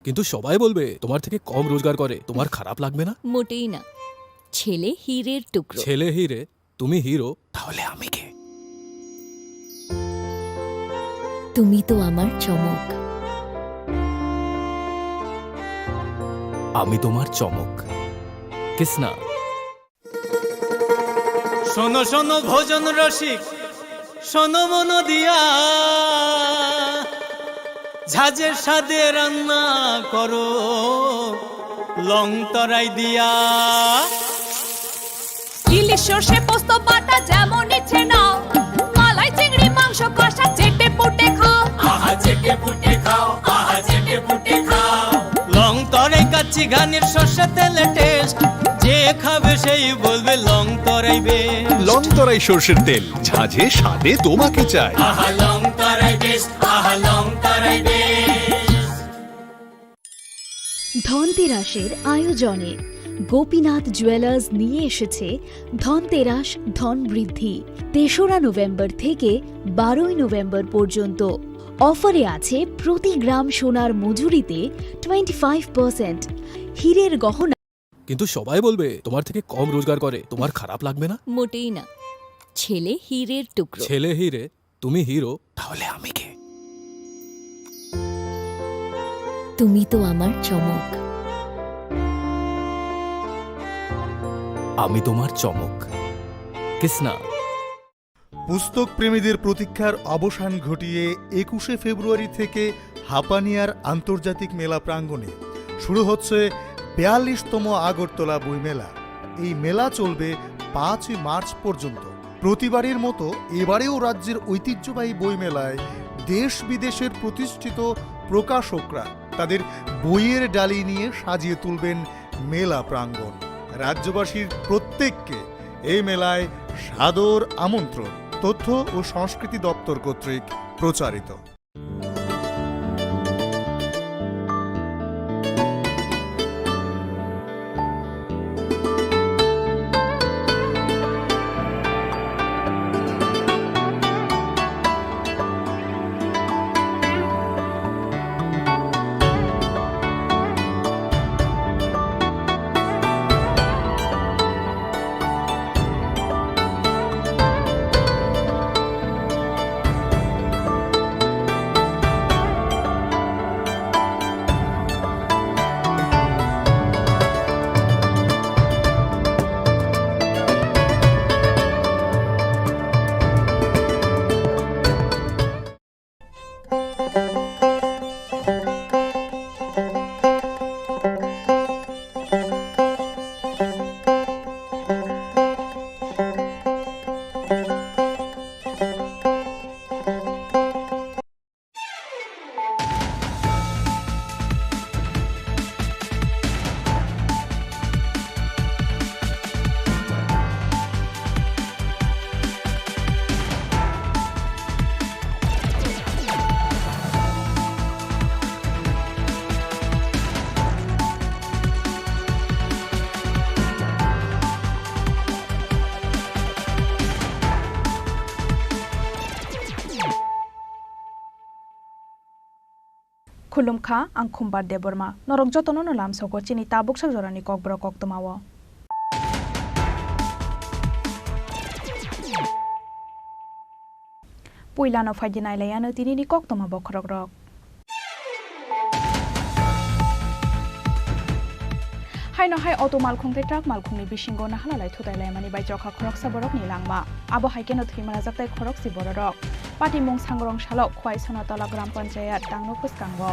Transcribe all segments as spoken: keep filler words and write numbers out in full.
কিন্তু সবাই বলবে তোমার থেকে কম রোজগার করে, তোমার খারাপ লাগবে না? মোটেই না। ছেলে হীরের টুকরো। ছেলে হীরে, তুমি হিরো, তাহলে আমি কে? তুমি তো আমার চমক। আমি তোমার চমক। কিসনা। শোনো শোনো ভোজন রসিক, শোনো মন দিয়া, ঝাঁঝের স্বাদে রান্না করো লং তরাই দিয়া। ইলিশ সর্ষে পোস্ত বাটা যেমন ইচ্ছে নাও, মালাই চিংড়ি মাংস কষা চেটে পুটে খাও। আহা চেটে পুটে খাও, আহা চেটে পুটে খাও। লং তরাই কাচ্চি ঘানির সর্ষে তেলে টেস্ট, যে খাবে সেই বলবে লং তরাই বেস্ট। লং তরাই সর্ষের তেল, ঝাঁঝে স্বাদে তোমাকে চাই। আহা লং তরাই বেস্ট, আহা লং তরাই বেস্ট। ধনতেরাসের আয়োজনে গোপীনাথ জুয়েলার্স নিয়ে এসেছে ধনতেরাস ধন বৃদ্ধি। তেসরা নভেম্বর থেকে বারোই নভেম্বর পর্যন্ত। অফারে আছে প্রতি গ্রাম সোনার মজুরিতে টোয়েন্টি ফাইভ পার্সেন্ট, হীরের গহনা। কিন্তু সবাই বলবে তোমার থেকে কম রোজগার করে, তোমার খারাপ লাগবে না? মোটেই না। ছেলে হীরের টুকরো। ছেলে হীরে, তুমি হিরো, তাহলে আমি কে? তুমি তো আমার চমক। আমি তোমার চমক। কিসনা। পুস্তক প্রেমীদের প্রতীক্ষার অবসান ঘটিয়ে একুশে ফেব্রুয়ারি থেকে হাপানিয়ার আন্তর্জাতিক মেলা প্রাঙ্গণে শুরু হচ্ছে বিয়াল্লিশতম আগরতলা বইমেলা। এই মেলা চলবে পাঁচই মার্চ পর্যন্ত। প্রতিবারের মতো এবারেও রাজ্যের ঐতিহ্যবাহী বইমেলায় দেশ বিদেশের প্রতিষ্ঠিত প্রকাশকরা তাদের বইয়ের ডালি নিয়ে সাজিয়ে তুলবেন মেলা প্রাঙ্গণ। রাজ্যবাসীর প্রত্যেককে এই মেলায় সাদর আমন্ত্রণ। তথ্য ও সংস্কৃতি দপ্তর কর্তৃক প্রচারিত। Khulumkha, ang Khumbar Debbarma. Norok jotono no lamsogo chini tabuksa jorani kokborok koktwmao. Puilano phaidi nailaiano tinini koktwma bokhorokrok. Haino hai auto malkhung tei truck malkhungni bisingo nahalalai thutai laimani bai chokha khoroksa borokni langma. Abo hai kheno thwima rajak tei khorokse bororok. Patimung Sangrong Salok, Khwai Sonatala Gram Panchayat, Tangno Pwskango.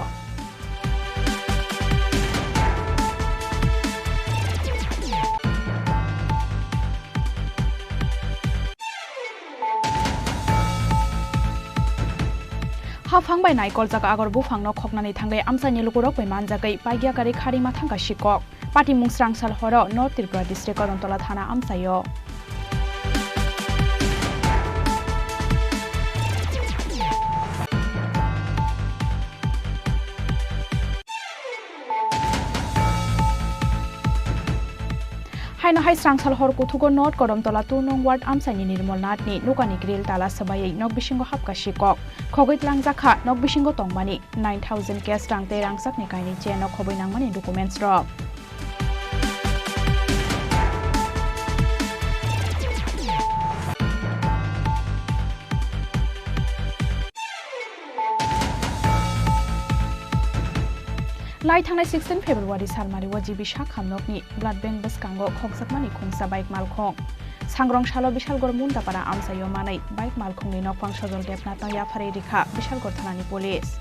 Haphang bai naikoljak agor buphangno khoknani thangwi amchaini lukurok bai manjagwi paigya gari kharima thangkha sikok. Patimung srangsal horo North Tripura district Kodontola thana amchaio. Haino hai srangsal hor kuthugo North Kodamtola two nong ward amchaini Nirmol Nathni nukani grill tala swbaiwi nok bisingo hapkha sikok. Khogwi tlangjakha nok bisingo tongmani nine thousand cash rang tei rangchakni kainwi chain no khobwi nangmani documents rok. Lai thangnai sixteen February salmari o G B Sakham nokni blood bank bwskango khokjakmani khungsa bike malkhung. Sangrong salo Bishalgor Mundapara amchaio manwi bike malkhungni nokphang Sojol Debnathno yapharwi rikha Bishalgor thanani police.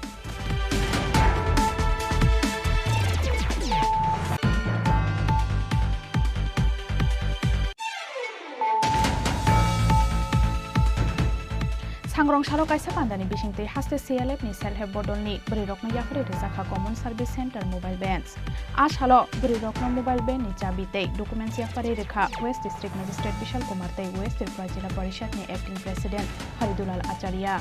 Sangrong salo kaisa pandani bisingtwi haste C L F ni Self Help Bodolni bwrwirokno yapharwi rwjakha Common Service Center mobile vans. A salo bwrwirokno mobile van ni chabi tei documents yapharwi rwkha West District Magistrate Bishal Kumar tei West Tripura Jila Parishad ni Acting President Haridulal Acharya.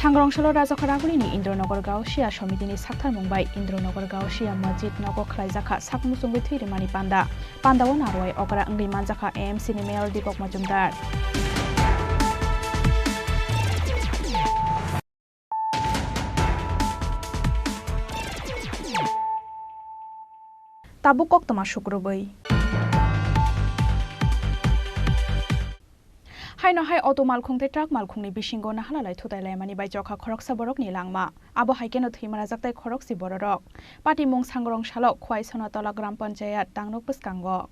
Sangrong salo Rajakha Ragulini Indranagar Gausia Somitini sakthar mung bai Indranagar Gausia Masjid nogo khlaijakha sak muchungwi thwi rwmani panda. Pandao narwai okra wngwi manjakha A M C ni Mayor Deepak Majumdar. Tabuk koktwma sukrubwi. Haino hai auto malkhung tei truck malkhungni bisingo nahalalai thutai laimani bai chokha khoroksa borokni langma. Abo hai kheno thwimarajaktai khorokse bororok. Patimung Sangrong salo Khwai Sonatola Gram Panchayat tangnuk bwskango.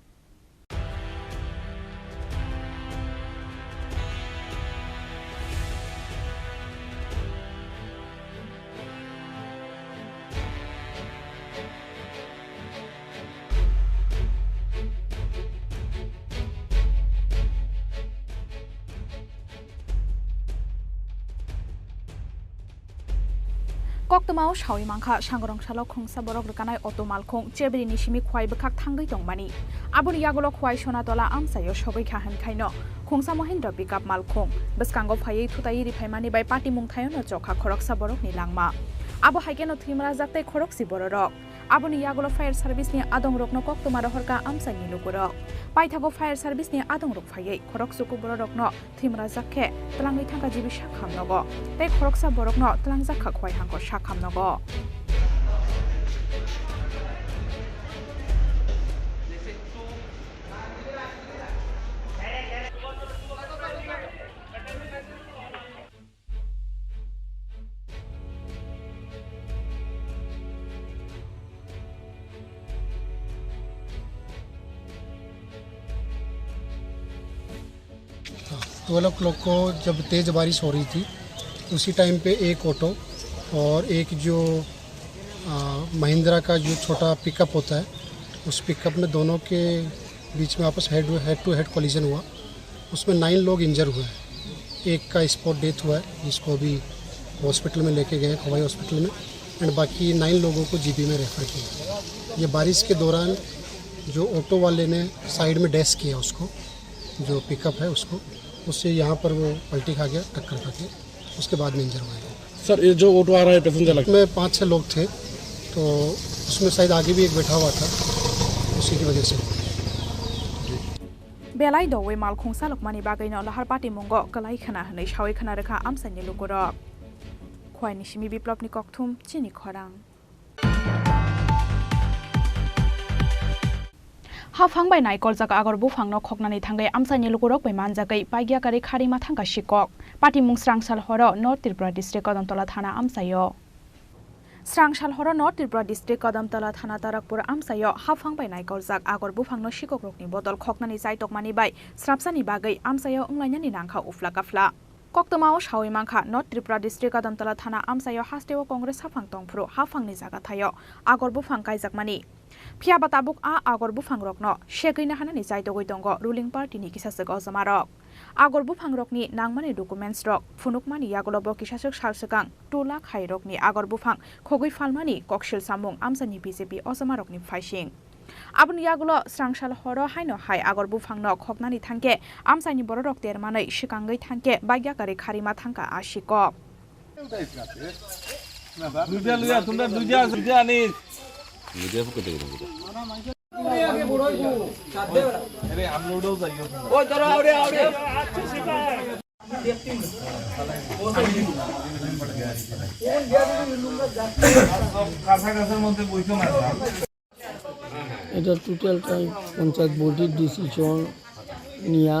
Koktwmao sawi mankha, Sangrong salo khungsa borok rwkanai auto malkhung chebrini simi Khwai bwkhak thangwi tongmani. Aboni yagulo Khwai Sonatola amchaio sogwi kha hwn khaino khungsa Mahindra pickup malkhung bwskango phaiwi thutaiwi riphaimani bai patimung thaiono chokha khoroksa borokni langma. Abo hai kheno thwimarajaktai khorokse bororok. Aboni yagulo fire service ni adongrokno koktwma rohorkha amchaini lukurok. Paithago fire service ni adongrok phaiwi khorok chuku bororokno thwimrajak khe twlangwi thangkha G B Sakham nogo tei khoroksa borokno twlangjakha Khwai Hangkor Sakham nogo. Twelve o'clock को जब तेज़ बारिश हो रही थी, उसी टाइम पे एक ऑटो और एक जो, आ, महिंद्रा का जो छोटा पिकअप होता है, उस पिकअप में दोनों के बीच में आपस head, head to head collision हुआ। उसमें नाइन लोग इंजर हुए हैं। एक का स्पॉट डेथ हुआ है, जिसको अभी हॉस्पिटल में लेके गए हैं, खवाई हॉस्पिटल में, एंड बाकी नाइन लोगों को जीबी में रेफर किया। ये बारिश के दौरान जो ऑटो वाले ने साइड में डैश किया उसको, जो पिकअप है उसको, उससे यहाँ पर वो पलटी खा गया, टक्कर खा के, उसके बाद में इंजर हुआ है। सर, ये जो ऑटो आ रहा है, पैसेंजर लग- इसमें पाँच छः लोग थे, तो उसमें शायद आगे भी एक बैठा हुआ था, उसी की वजह से। Belai doui malkhung salokmani bagwino lahar patimungo kwlai khna hwnwi saui khna rwkha amchaini lukurok. Khwaini simi Biplopni kokthum, chini khorang. Haphang bai naikoljak agor buphangno khoknani thangwi amchaini lukurok bai manjagwi paigya karwi kharima thangkha sikok. Patimung srangsal horo North Tripura District Kodamtola Thana amchaio. Srangsal horo North Tripura District Kodamtola Thana Tarakpur amchaio haphang bai naikoljak agor buphangno sikokrokni bodol khoknani chaitokmani bai srapsani bagwi amchaio wnglainani nangkha uphla kaphla. Koktwmao saui mankha, North Tripura District Kodamtola Thana amchaio hasteo Congress haphang tongphuru haphangni jaga thaio agor buphang kaijakmani. Phiyaba tabuk a agor buphangrokno segwi nahanani chaitogwi tongo ruling party ni kisaswk ojomarok. Agor buphangrokni nangmani documents rok phunukmani yagulobo kisaswk sal swkang two lakh hai rokni agor buphang khogwi phalmani koksil samung amchaini B J P ojomarokni phaising. Aboni yagulo srangsal horo haino hai agor buphangno khoknani thangkhe amchaini bororok termanwi swkangwi thangkhe bagya gari kharima thangkha a sikok. দুইটা লইয়া, তোমরা দুইটা আছো, দুইটা আনিস। দুইটা পকেটে গেলে দুইটা। আরে, আনলোডও যাইও তোমরা। কাছাকাছির মধ্যে বইতো না। এটা টোটালটাই পঞ্চায়েত বডির ডিসিশন নিয়া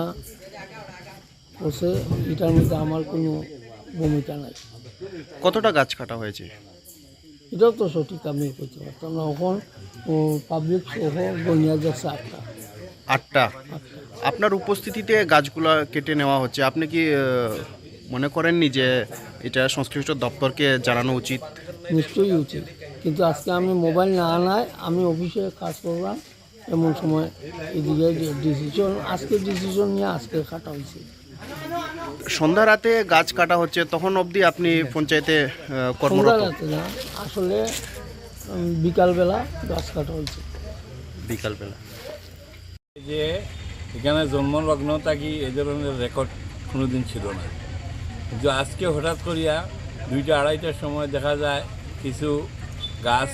করছে, এটার মধ্যে আমার কোনো ভূমিকা নাই। কতটা গাছ কাটা হয়েছে? এটাও তো সঠিক আমি করতে পারতাম না। এখন, ও, পাবলিক সহ গনিয়া যাচ্ছে আটটা। আটটা। আটটা। আপনার উপস্থিতিতে গাছগুলা কেটে নেওয়া হচ্ছে। আপনি কি, আহ, মনে করেননি যে এটা সংশ্লিষ্ট দপ্তরকে জানানো উচিত? নিশ্চয়ই উচিত, কিন্তু আজকে আমি মোবাইল না আনায় আমি অফিসে কাজ করলাম, এমন সময় এদিকে যে ডিসিশন, আজকে ডিসিশন নিয়ে আজকে কাটা হয়েছে। সন্ধ্যা রাতে গাছ কাটা হচ্ছে, তখন অবধি আপনি পঞ্চায়েতে, আহ, কর্মরত? সন্ধ্যা রাতে না, আসলে, উম, বিকালবেলা গাছ কাটা হয়েছে। বিকালবেলা। যে এখানে জন্মলগ্ন থাকি এই ধরনের রেকর্ড কোনোদিন ছিল না, কিন্তু আজকে হঠাৎ করিয়া দুইটা আড়াইটার সময় দেখা যায় কিছু গাছ,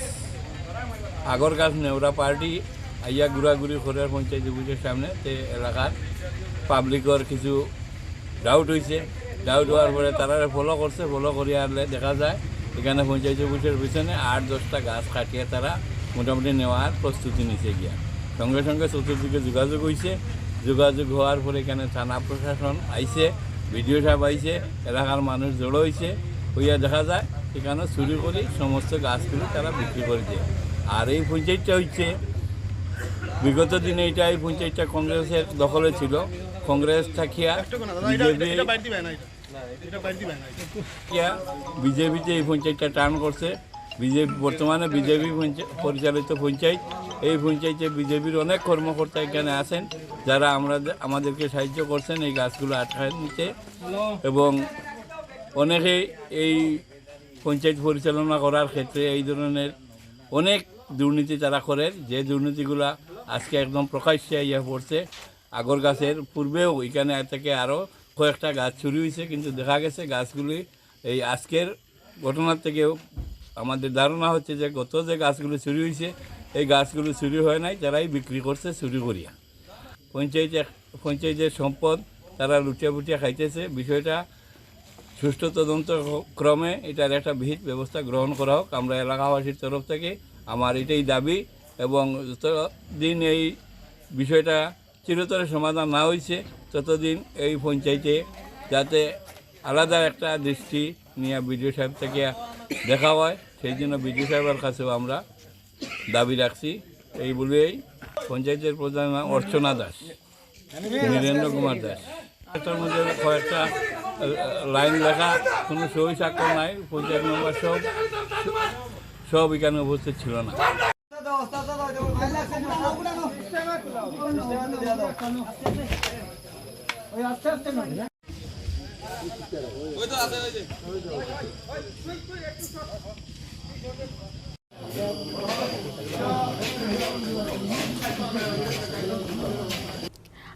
আগর গাছ নেওরা পার্টি আইয়া ঘুরাঘুরি করে পঞ্চায়েত অফিসের সামনে, তে এলাকার পাবলিকর কিছু ডাউট হইছে। ডাউট হওয়ার পরে তারারে ফলো করছে, ফলো করিয়া আনলে দেখা যায় এখানে পঞ্চায়েত অফিসের পিছনে আট দশটা গাছ কাটিয়া তারা মোটামুটি নেওয়ার প্রস্তুতি নিছে গিয়া। সঙ্গে সঙ্গে চতুর্দিকে যোগাযোগ হইছে, যোগাযোগ হওয়ার পরে এখানে থানা প্রশাসন আইছে, বিডিও সাহেব আইছে, এলাকার মানুষ জড়ো হইছে, হইয়া দেখা যায় এখানে চুরি করে সমস্ত গাছগুলো তারা বিক্রি করে দেয়। আর এই পঞ্চায়েতটা হচ্ছে বিগত দিনে এটা, এই পঞ্চায়েতটা কংগ্রেসের দখলে ছিল, কংগ্রেস থাকিয়া বিজেপি বিজেপিতে এই পঞ্চায়েতটা টার্ন করছে। বিজেপি, বর্তমানে বিজেপি পঞ্চা-, পরিচালিত পঞ্চায়েত। এই পঞ্চায়েতে বিজেপির অনেক কর্মকর্তা এখানে আছেন, যারা আমরা, আমাদেরকে সাহায্য করছেন এই গাছগুলো আটকায় নিতে। এবং অনেকেই এই পঞ্চায়েত পরিচালনা করার ক্ষেত্রে এই ধরনের অনেক দুর্নীতি তারা করেন, যে দুর্নীতিগুলা আজকে একদম প্রকাশ্যে আইয়া পড়ছে। আগর গাছের পূর্বেও এখানে থেকে আরও কয়েকটা গাছ চুরি হয়েছে, কিন্তু দেখা গেছে গাছগুলি এই আজকের ঘটনার থেকেও আমাদের ধারণা হচ্ছে যে গত যে গাছগুলো চুরি হয়েছে, এই গাছগুলো চুরি হয় নাই, তারাই বিক্রি করছে চুরি করিয়া। পঞ্চায়েত এক-, পঞ্চায়েতের সম্পদ তারা লুটিয়া পুটিয়া খাইতেছে। বিষয়টা সুষ্ঠু তদন্ত ক্রমে এটার একটা বিহিত ব্যবস্থা গ্রহণ করা হোক। আমরা এলাকাবাসীর তরফ থেকে আমার এটাই দাবি, এবং যতদিন এই বিষয়টা চিরতরে সমাধান না হয়েছে, ততদিন এই পঞ্চায়েতে যাতে আলাদা একটা দৃষ্টি নিয়ে বিডিও সাহেব থেকে দেখা হয়, সেই জন্য বিডিও সাহেবের কাছেও আমরা দাবি রাখছি। এই বলেই পঞ্চায়েতের প্রধান নাম অর্চনা দাস, বীরেন্দ্র কুমার দাস। এটার মধ্যে কয়েকটা, আহ, লাইন লেখা, কোনো সই স্বাক্ষর নাই, পঞ্চায়েত মেম্বার সব, সব এখানে উপস্থিত ছিল না।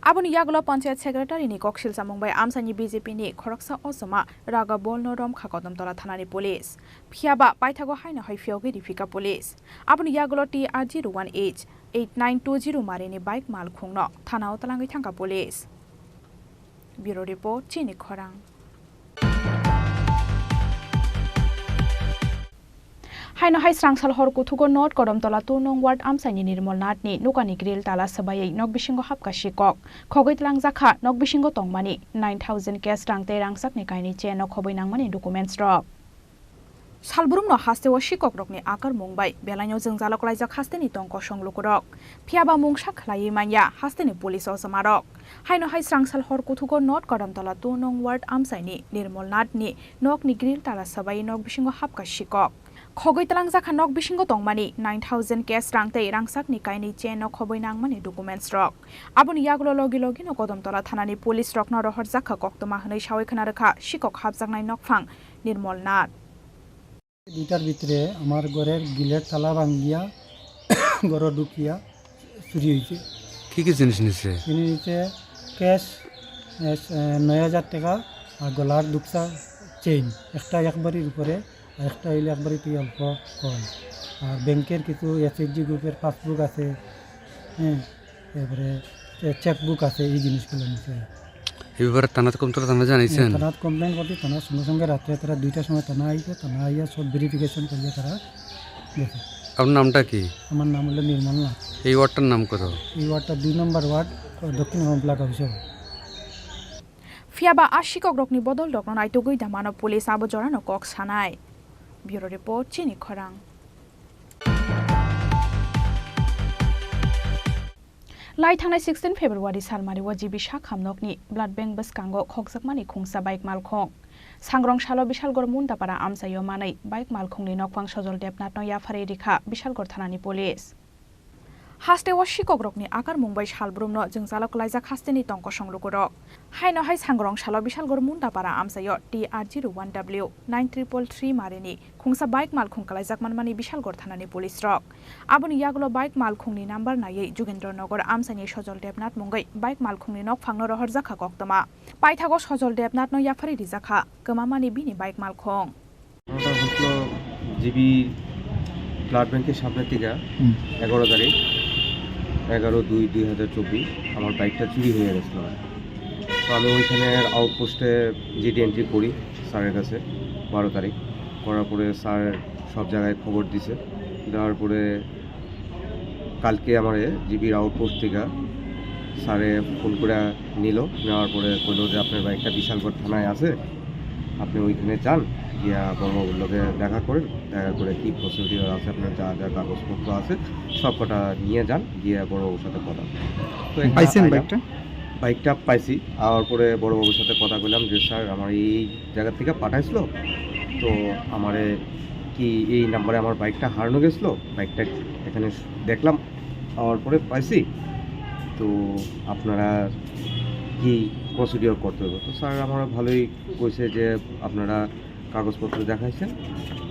Aboni yagulo panchayat secretary ni kok silchamung bai amchaini B J P ni khoroksa ochoma Raga Bolno romkha Kodamtola thanani police. Phiyaba paithago haino hai phiyogwi riphika police. Aboni yagulo T R zero one H eight nine two zero marini bike malkhungno thanao twlangwi thangkha police. Bureau report, Chini Khorang. Haino hai srangsal hor kuthugo North Kodamtola two nong ward amchaini Nirmol Nath ni nukani grill tala swbaiwi nok bisingo hapkha sikok. Khogwi twlangjakha nok bisingo tongmani nine thousand cash rang tei rangchakni kainwi chain no khobwi nangmani documents rok. Salbrumno hasteo sikokrokni akarmung bai belaino jwngjalo klaijak hasteni tong kosong lukurok. Phiyaba mungsa khlaiwi manya hasteni police ochomarok. Haino hai srangsal hor kuthugo North Kodamtola two nong ward amchaini Nirmol Nath ni nokni grill tala swbaiwi nok bisingo hapkha sikok. Khogwi twlangjakha nok bisingo tongmani nine thousand cash rang tei rangchakni kainwi chain no khobwi nangmani documents rok. Aboni yagulo logi logino Kodamtola thanani police rokno rohorjakha koktwma hwnwi sawi khna rwkha sikok hapjaknai nokphang Nirmol Nath. দুইটার ভিতরে আমার ঘরের গ্রিলের তালা ভাঙ্গিয়া ঘরো ঢুকিয়া চুরি হয়েছে। কি কি জিনিস নিছে? চুরি হয়েছে ক্যাশ, এ, নয় হাজার টাকা আর গলার দুপসা চেইন, একটা একবারই উপরে আর একটা হইলে একবারই তুই অল্প কম। আর ব্যাংকের কিছু এসএইচজি গ্রুপের পাসবুক আছে, হ্যাঁ, তারপরে চে-, চেকবুক আছে, এই জিনিসগুলো নিছে। এই ব্যাপারে থানাত কমতলা থানা জানাইছেন? হ্যাঁ, থানাত কমপ্লেন করছি, থানার সঙ্গে সঙ্গে রাত্রে তারা দুইটার সময় থানা আইছে, থানা আইয়া সব ভেরিফিকেশন করিয়া তারা গেছে। আপনার নামটা কি? আমার নাম হলো নির্মল নাথ। এই ওয়ার্ডটার নাম কত? এই ওয়ার্ডটা দুই নম্বর ওয়ার্ড, দক্ষিণ কমপ্লা Gausia. Phiya ba a sikokrokni bodol rokno naitugwi da mano police abo jorano kok sanai. Bureau report, Chini Khorang. Lai thangnai sixteen February salmari o G B Sakham nokni blood bank bwskango khokjakmani khungsa bike malkhung. Sangrong salo Bishalgor Mundapara amchaio manwi bike malkhungni nokphang Sojol Debnathno yapharwi rikha Bishalgor thanani police. Hasteo sikokrokni akarmung bai salbrumno jwngjalo kwlaijak hasteni tong kosong lukurok. Haino hai sangrong salo Bishalgor Mundapara amchaio T R zero one W nine triple three marini khungsa bike malkhung kwlaijak manmani Bishalgor thanani police rok. Aboni yagulo bike malkhungni number naiwi Jugendro Nogor amchaini Sojol Debnath mungwi bike malkhungni nokphangno rohorjakha koktwma. Paithago Sojol Debnathno yapharwi rijakha kwmamani bini bike malkhung. ঘটনাটা ঘটলো GB blood ব্যাংকের সামনে থেকে হুম। এগারো তারিখ, এগারো দুই দুই হাজার চব্বিশ, আমার বাইকটা চুরি হয়ে গেছিলো। তো আমি ওইখানে আউটপোস্টে জিডি এন্ট্রি করি স্যারের কাছে বারো তারিখ। করার পরে স্যার সব জায়গায় খবর দিছে, দেওয়ার পরে কালকে আমারে জিবির আউটপোস্ট থেকে স্যারে ফোন করে নিল, নেওয়ার পরে কইলো যে, "আপনার বাইকটা বিশালগড় থানায় আছে, আপনি ওইখানে যান, গিয়া বড়বাবুর লগে দেখা করেন, দেখা করে কি প্রসিডিওর আছে, আপনার যা যা কাগজপত্র আছে, সব কটা নিয়ে যান, গিয়ে বড়বাবুর সাথে কথা।" তো এখানে পাইছেন আইলাম, বাইকটা? বাইকটা পাইছি। আওয়ার পরে বড়বাবুর সাথে কথা কইলাম যে, "স্যার, আমার এই জায়গা থেকে পাঠাইছিল, তো আমারে কি এই নাম্বারে আমার বাইকটা হারানো গেছিল, বাইকটা এখানে দেখলাম, পাওয়ার পরে পাইছি, তো আপনারা কি প্রসিডিওর করতে হবে?" তো স্যার আমরা ভালোই কইছে যে, "আপনারা কাগজপত্র দেখাইছেন,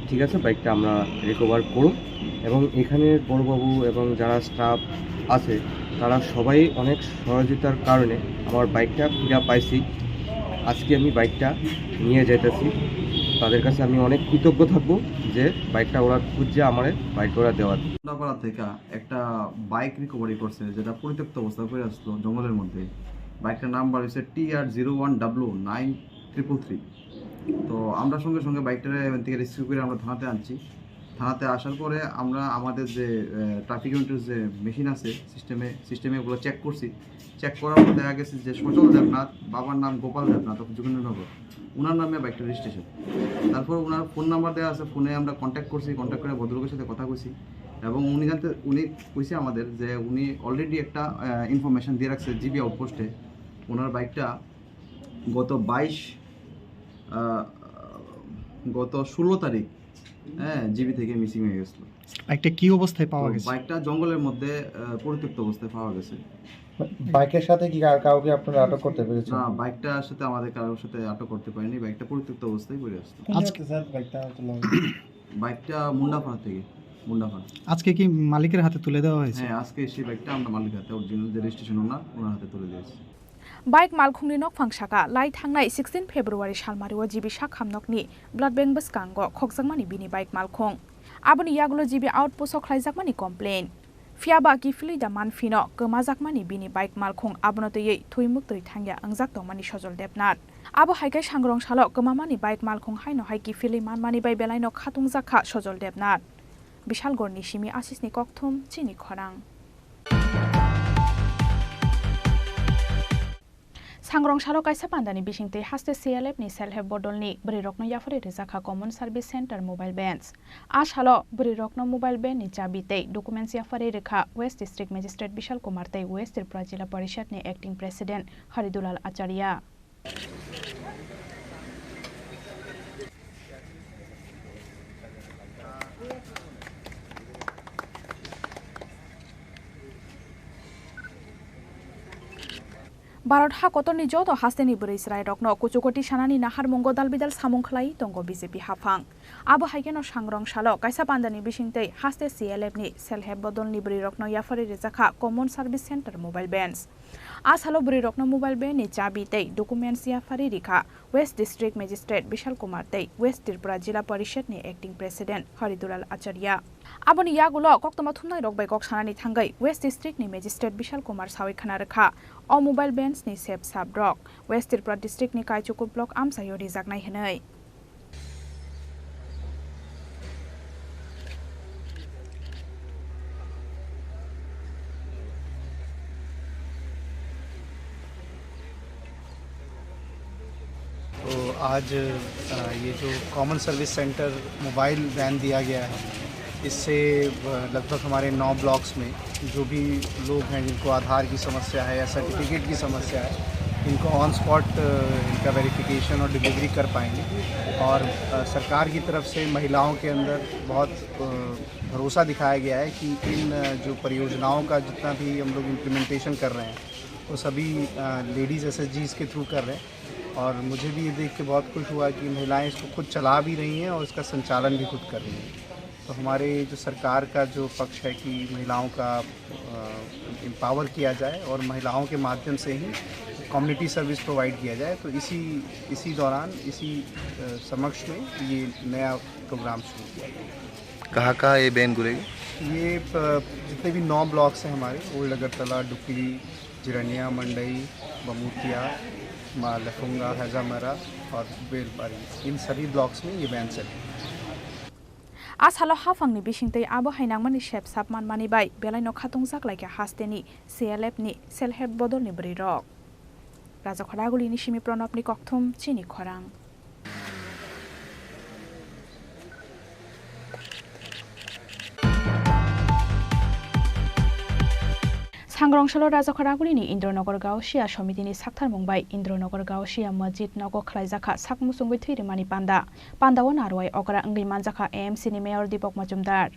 ঠিক আছে, বাইকটা আমরা রিকভার করুন।" এবং এখানে বড়বাবু এবং যারা স্টাফ আছে, তারা সবাই অনেক সহযোগিতার কারণে আমার বাইকটা ফিরে পাইছি। আজকে আমি বাইকটা নিয়ে যাইতেছি। তাদের কাছে আমি অনেক কৃতজ্ঞ থাকবো যে বাইকটা ওরা খুঁজছে আমারে, বাইকটা ওরা দেওয়ার। মুন্ডাপাড়া থেকে একটা বাইক রিকভারি করছে, যেটা পরিত্যক্ত অবস্থায় পড়ে আসলো জঙ্গলের মধ্যে। বাইকটার নাম্বার হচ্ছে T R zero one W nine triple three. তো আমরা সঙ্গে সঙ্গে বাইকটারে এখান থেকে রেস্কিউ করে আমরা থানাতে আনছি। থানাতে আসার পরে আমরা আমাদের যে, আহ, ট্রাফিক ইউনিটের যে মেশিন আছে, সিস্টেমে, সিস্টেমে ওগুলো চেক করছি। চেক করার পর দেখা গেছে যে সজল দেবনাথ, বাবার নাম গোপাল দেবনাথ, of যোগেন্দ্রনগর, ওনার নামে বাইকটা রেজিস্ট্রেশন। তারপর ওনার ফোন নাম্বার দেওয়া আছে, ফোনে আমরা কন্ট্যাক্ট করছি, কন্ট্যাক্ট করে ভদ্রলোকের সাথে কথা কইছি এবং উনি জানতে, উনি কইছে আমাদের যে উনি অলরেডি একটা, আহ, ইনফরমেশন দিয়ে রাখছে জিবি আউটপোস্টে। ওনার বাইকটা গত বাইশ, আহ, গত ষোলো তারিখ, হ্যাঁ, জিবি থেকে মিসিং হয়ে গেছিল। বাইকটা কি অবস্থায় পাওয়া তো গেছে? বাইকটা জঙ্গলের মধ্যে, আহ, পরিত্যক্ত অবস্থায় পাওয়া গেছে। বাইকের সাথে কি আর কাউকে আপনারা আটক করতে পেরেছেন? না, বাইকটার সাথে আমাদের কারোর সাথে আটক করতে পারিনি, বাইকটা পরিত্যক্ত অবস্থায় পড়ে আসতো। কোন আজকে জায়গাতে স্যার বাইকটা তোলা হয়েছে? বাইকটা মুন্ডাপাড়া থেকে, মুন্ডাপাড়া। আজকে কি মালিকের হাতে তুলে দেওয়া হয়েছে? হ্যাঁ, আজকে সেই বাইকটা আমরা মালিকের হাতে, অরিজিনাল যে রেজিস্ট্রেশন ওনার, ওনার হাতে তুলে দিয়েছি। Bike malkhungni nokphang saka lai thangnai sixteen February salmario G B Sakham nokni blood bank bwskango khokjakmani bini bike malkhung. Aboni yagulo G B outpost o khlaijakmani complain. Phiya ba kiphilwi da man phino kwmajakmani bini bike malkhung abono twiwi thwi muktwi thangya wngjak tongmani Sojol Debnath. Abo hai khe sangrong salo kwmamani bike malkhung haino hai kiphilwi manmani bai belaino khatungjak kha Sojol Debnath. Bishalgorni simi Asisni kokthum, Chini Khorang. Sangrong salo kaisa pandani bisingtwi haste C L F ni Self Help Bodolni bwrwirokno yapharwi rwjakha Common Service Centre mobile vans. A salo bwrwirokno mobile van ni chabi tei documents yapharwi rwkha West District Magistrate Bishal Kumar tei West Tripura Jila Parishad ni Acting President Haridulal Acharya. Bharat ha kotorni joto hasteni bwrwi chwrairokno kuchukoti sanani naharmungo dalbidal samung khlai tongo B J P haphang. Abo hai kheno sangrong salo kaisa pandani bisingtwi haste C L F ni Self Help Bodolni bwrwirokno yaphari rijak kha Common Service Centre mobile vans. A salo bwrwirokno mobile van ni chabi tei documents yaphari rikha West District Magistrate Bishal Kumar tei West Tripura Jila Parishad ni Acting President Haridulal Acharya. Aboni yagulo koktwma thumnairok bai kok sanani thangwi West District ni Magistrate Bishal Kumar sawi khna rwkha, o mobile vans ni sep sap rok West Tripura District ni Kaichuku Block amchaio rijaknai hwnwi. तो आज, अ, ये जो common service centre mobile van दिया गया है, इससे, अ, लगभग हमारे नौ ब्लॉक्स में जो भी लोग हैं जिनको आधार की समस्या है या सर्टिफिकेट की समस्या है, इनको ऑन स्पॉट, अ, इनका वेरिफिकेशन और डिलीवरी कर पाएंगे। और, अ, सरकार की तरफ से महिलाओं के अंदर बहुत, अ, भरोसा दिखाया गया है कि इन, अ, जो परियोजनाओं का जितना भी हम लोग इम्प्लीमेंटेशन कर रहे हैं, वो सभी, अ, लेडीज़ एसएचजीज़ के थ्रू कर रहे हैं। और मुझे भी ये देख के बहुत खुश हुआ कि महिलाएं इसको खुद चला भी रही हैं और इसका संचालन भी खुद कर रही हैं। तो हमारे जो सरकार का जो पक्ष है कि महिलाओं का, अ, एम्पावर किया जाए और महिलाओं के माध्यम से ही कम्युनिटी सर्विस प्रोवाइड किया जाए, तो इसी, इसी दौरान, इसी, अ, समक्ष में ये नया प्रोग्राम शुरू किया गया। कहाँ कहाँ ये वैन घूरेगी? ये, अ, जितने भी नौ ब्लॉक्स हैं हमारे, ओल्ड अगरतला, डुकली, जिरानिया, मंडई, बमुतिया, मा-, लफुंगा, हैजामरा और बेलबारी, इन सभी ब्लॉक्स में ये वैन चलेगी। A salo haphangni bisingtwi abo hai nangmani sep sap manmani bai belaino khatungjak laikha hasteni C L F ni Self Help Bodolni bwrwirok. Rajakhor Agulini simi Pranabni kokthum chini khorang. Sangrong salo Rajakhor Agulini Indranagar Gausia Somitini saktharmung bai Indranagar Gausia Masjid nogo khlaijakha sak muchungwi thwi rwmani panda. Pandao narwai okra wngwi manjakha A M C ni Mayor Deepak Majumdar.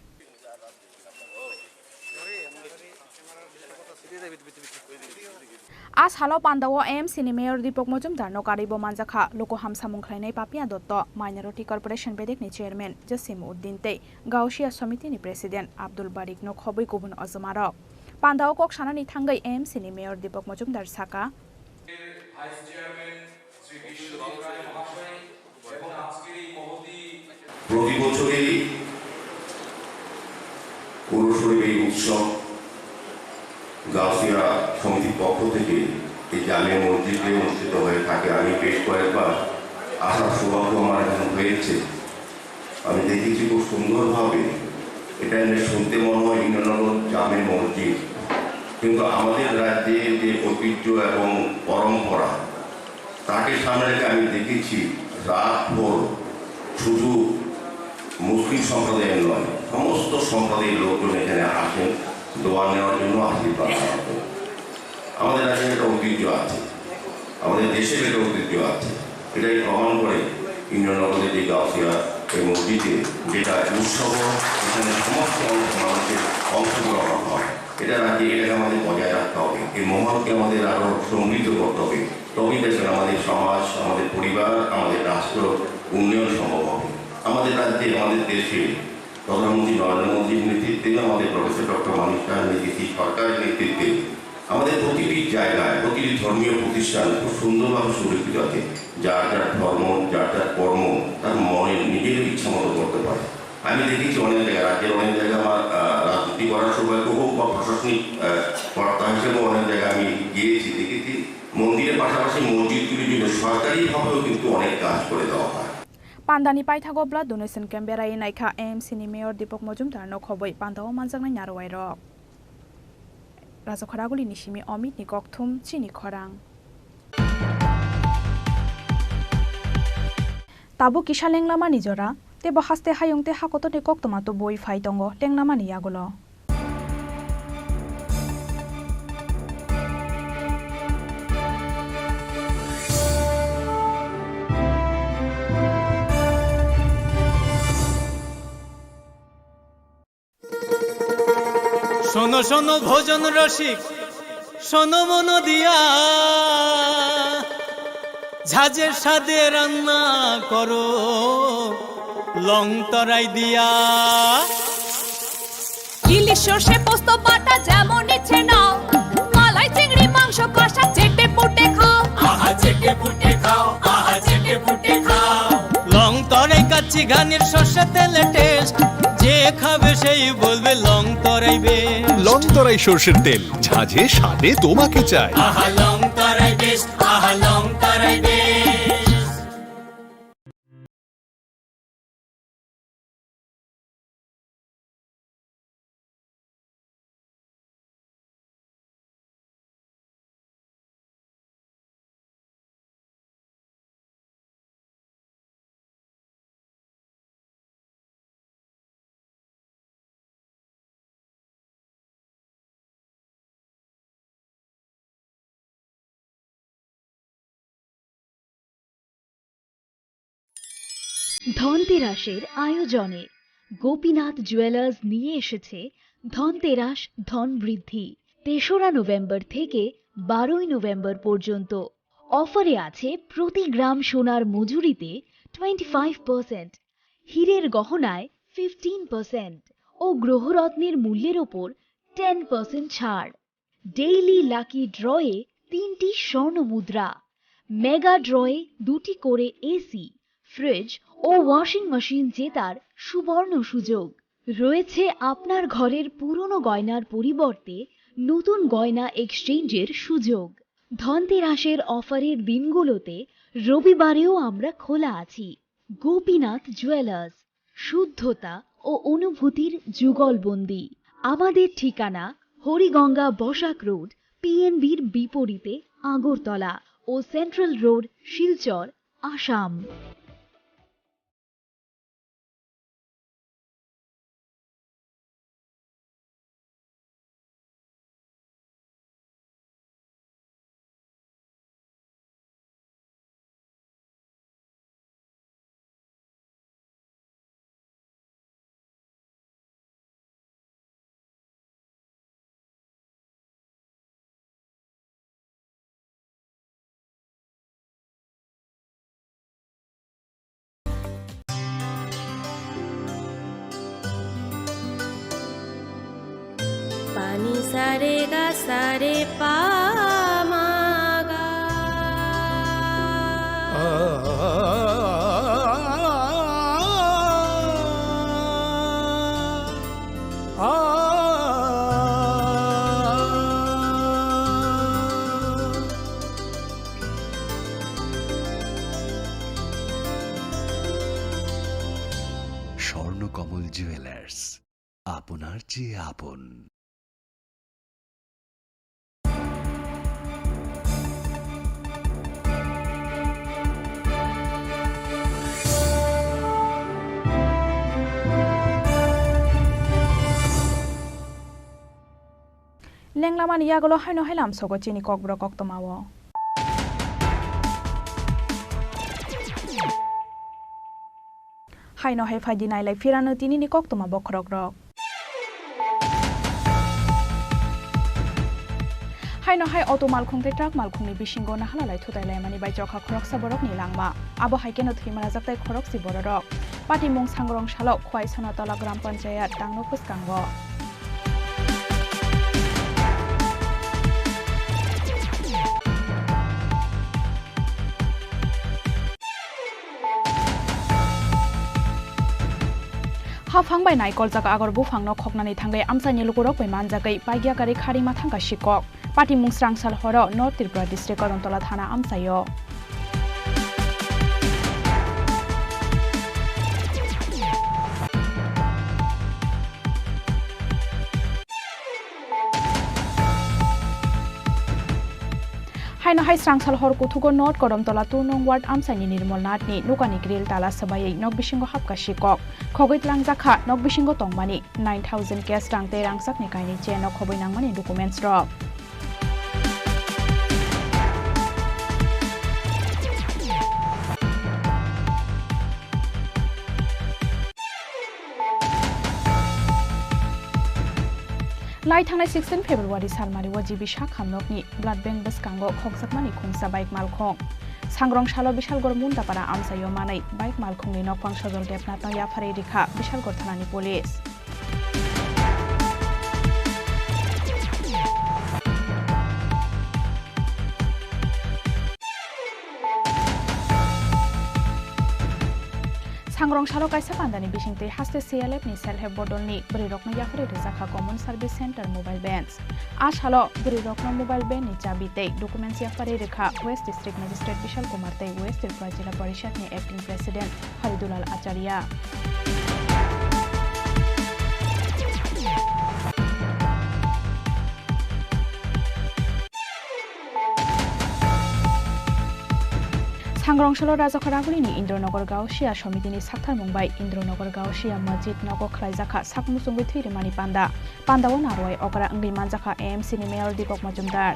A salo pandao A M C ni Mayor Deepak Majumdar no karwi bo manjakha, luku hamsamung khlainai Papia Dotto, Minority Corporation bedek ni Chairman Jasim Uddin tei Gausia Somiti ni President Abdul Barik no khobwi kubun ojoma rok. Pandao kok sanani thangwi A M C ni Mayor Deepak Majumdar saka, প্রতি বছরই পৌর শহীদ এই উৎসব গাউসিয়া সমিতির পক্ষ থেকে এই জামে মসজিদে অনুষ্ঠিত হয়ে থাকে। আমি বেশ কয়েকবার আসার সৌভাগ্য আমার এখানে হয়েছে। আমি দেখেছি খুব সুন্দরভাবে, এটা এমনি শুনতে মনে হয় ইন্দ্রনগর জামে মসজিদ, কিন্তু আমাদের রাজ্যে যে ঐতিহ্য এবং পরম্পরা, তাকে সামনে রেখে আমি দেখেছি রাত ভোর শুধু মুসলিম সম্প্রদায়ের নয়, সমস্ত সম্প্রদায়ের লোকজন এখানে আসেন দোয়া নেওয়ার জন্য, আশীর্বাদ নেওয়ার জন্য। আমাদের রাজ্যের একটা ঐতিহ্য আছে, আমাদের দেশের একটা ঐতিহ্য আছে। এটাই প্রমাণ করে ইন্দ্রনগরের যে গাউসিয়া এই মসজিদে যেটা উৎসব, এখানে সমস্ত অংশ মানুষের অংশগ্রহণ হয়। এটা রাখি, এটাকে আমাদের বজায় রাখতে হবে। এই মহৎকে আমাদের আরো সমৃদ্ধ করতে হবে। তবেই দেখবেন আমাদের সমাজ, আমাদের পরিবার, আমাদের রাষ্ট্র উন্নয়ন সম্ভব হবে। আমাদের রাজ্যে, আমাদের দেশে প্রধানমন্ত্রী নরেন্দ্র মোদীর নেতৃত্বে, আমাদের প্রফেসর ডক্টর মানিক সাহার নেতৃত্বে, সরকারের নেতৃত্বে আমাদের প্রতিটি জায়গায়, প্রতিটি ধর্মীয় প্রতিষ্ঠান খুব সুন্দরভাবে সুরক্ষিত আছে। যার যার ধর্ম, যার যার কর্ম তার মনে নিজের ইচ্ছা মতো করতে পারে। আমি দেখেছি অনেক জায়গায়, রাজ্যের অনেক জায়গায় আমার, আহ, রাজনীতি করার সৌভাগ্য হোক বা প্রশাসনিক, আহ, কর্তা হিসেবে অনেক জায়গায় আমি গিয়েছি, দেখেছি মন্দিরের পাশাপাশি মসজিদগুলির জন্য সরকারিভাবেও কিন্তু অনেক কাজ করে দেওয়া হয়। Pandani paithago blood donation camp berai naikha A M C ni Mayor Deepak Majumdar no khobwi pandao manjaknai narwai rok. Rajakhor Agulini simi Amit ni kokthum chini khorang. Tabuk kisa lenglamani jora, tebo haste hayung tei hakotorni koktwma tubui phai tongo lenglamani yagulo. শোনো শোনো ভোজন রসিক, শোনো মন দিয়া, ঝাঁঝে স্বাদে রান্না করো, লং তরাই দিয়া। ইলিশ সর্ষে পোস্ত বাটা যেমন ইচ্ছে নাও, মালাই চিংড়ি মাংস কষা চেটে পুটে খাও। আহা চেটে পুটে খাও, আহা চেটে পুটে খাও। লং তরাই কাচ্চি ঘানির সর্ষে তেলে টেস্ট, যে খাবে সেই বলবে লং তরাই বেস্ট। লং তরাই সর্ষের তেল, ঝাঁঝে স্বাদে তোমাকে চাই। আহা লং তরাই বেস্ট, আহা লং তরাই বেস্ট। ধনতেরাসের আয়োজনে গোপীনাথ জুয়েলার্স নিয়ে এসেছে ধনতেরাস ধন বৃদ্ধি। তেসরা নভেম্বর থেকে বারোই নভেম্বর পর্যন্ত অফারে আছে প্রতি গ্রাম সোনার মজুরিতে টোয়েন্টি ফাইভ পার্সেন্ট, হীরের গহনায় ফিফটিন পার্সেন্ট ও গ্রহরত্নের মূল্যের ওপর টেন পার্সেন্ট ছাড়। ডেইলি লাকি ড্রয়ে তিনটি স্বর্ণ মুদ্রা, মেগা ড্রয়ে দুটি করে এসি, ফ্রিজ ও ওয়াশিং মেশিন জেতার সুবর্ণ সুযোগ। রয়েছে আপনার ঘরের পুরনো গয়নার পরিবর্তে নতুন গয়না এক্সচেঞ্জের সুযোগ। ধনতেরাসের অফারের দিনগুলোতে রবিবারেও আমরা খোলা আছি। গোপীনাথ জুয়েলার্স, শুদ্ধতা ও অনুভূতির যুগলবন্দি। আমাদের ঠিকানা হরিগঙ্গা বসাক রোড, পিএনবির বিপরীতে আগরতলা ও central road, Silchar, Assam. Pani sare ga sare pa ma ga. Swarnakamal jewellers, আপনার চেয়ে আপন। Lenglamani yagulo haino hai lamsogo chini kokborok koktoma o. Haino hai phaidi nailai phirano tinini koktoma bokhorok rok. Haino hai auto malkhung tei truck malkhungni bisingo nahalalai thutai laimani bai chokha khoroksa borokni langma. Abo hai kheno thwimalajaktai khorokse bororok. Patimung sangrong salo Khwai Sonatola Gram Panchayat tangno bwskango. Haphang bai naikoljak agor buphangno khoknani thangwi amchaini lukurok bai manjagwi paigya gari kharima thangkha sikok. Patimung srangsal horo North Tripura district Agartala thana amchaio. Haino hai srangsal hor kuthugo North Kodamtola two nong ward amchaini Nirmol Nathni nukani grill tala swbaiwi nok bisingo hapkha sikok. Khogwi tlangjak kha nok bisingo tongmani nine thousand cash rang tei rangchakni kainwi chain no khobwi nangmani documents rok. Lai thangnai sixteen February salmari o G B Sakham nokni blood bank bwskango khokjakmani khungsa bike malkhung. Sangrong salo Bishalgor Mundapara amchaio manwi bike malkhungni nokphang Sojol Debnathno yapharwi rikha Bishalgor thanani police. Sangrong salo kaisa pandani bisingtwi haste C L F ni Self Help Bodolni bwrwirokno yapharwi rwjakha Common Service Center mobile vans. A salo bwrwirokno mobile van ni chabi tei documents yapharwi rwkha West District Magistrate Bishal Kumar tei West Tripura Jila Porishad ni Acting President Haridulal Acharya. Sangrong salo Rajakha Raguli ni Indronagar Gausia Somiti ni sakthar mung bai Indronagar Gausia Masjid nogo khlaijakha sak muchungwi thwi rwmani panda. Pandao narwai okra wngwi manjakha A M C ni Mayor Deepak Majumdar.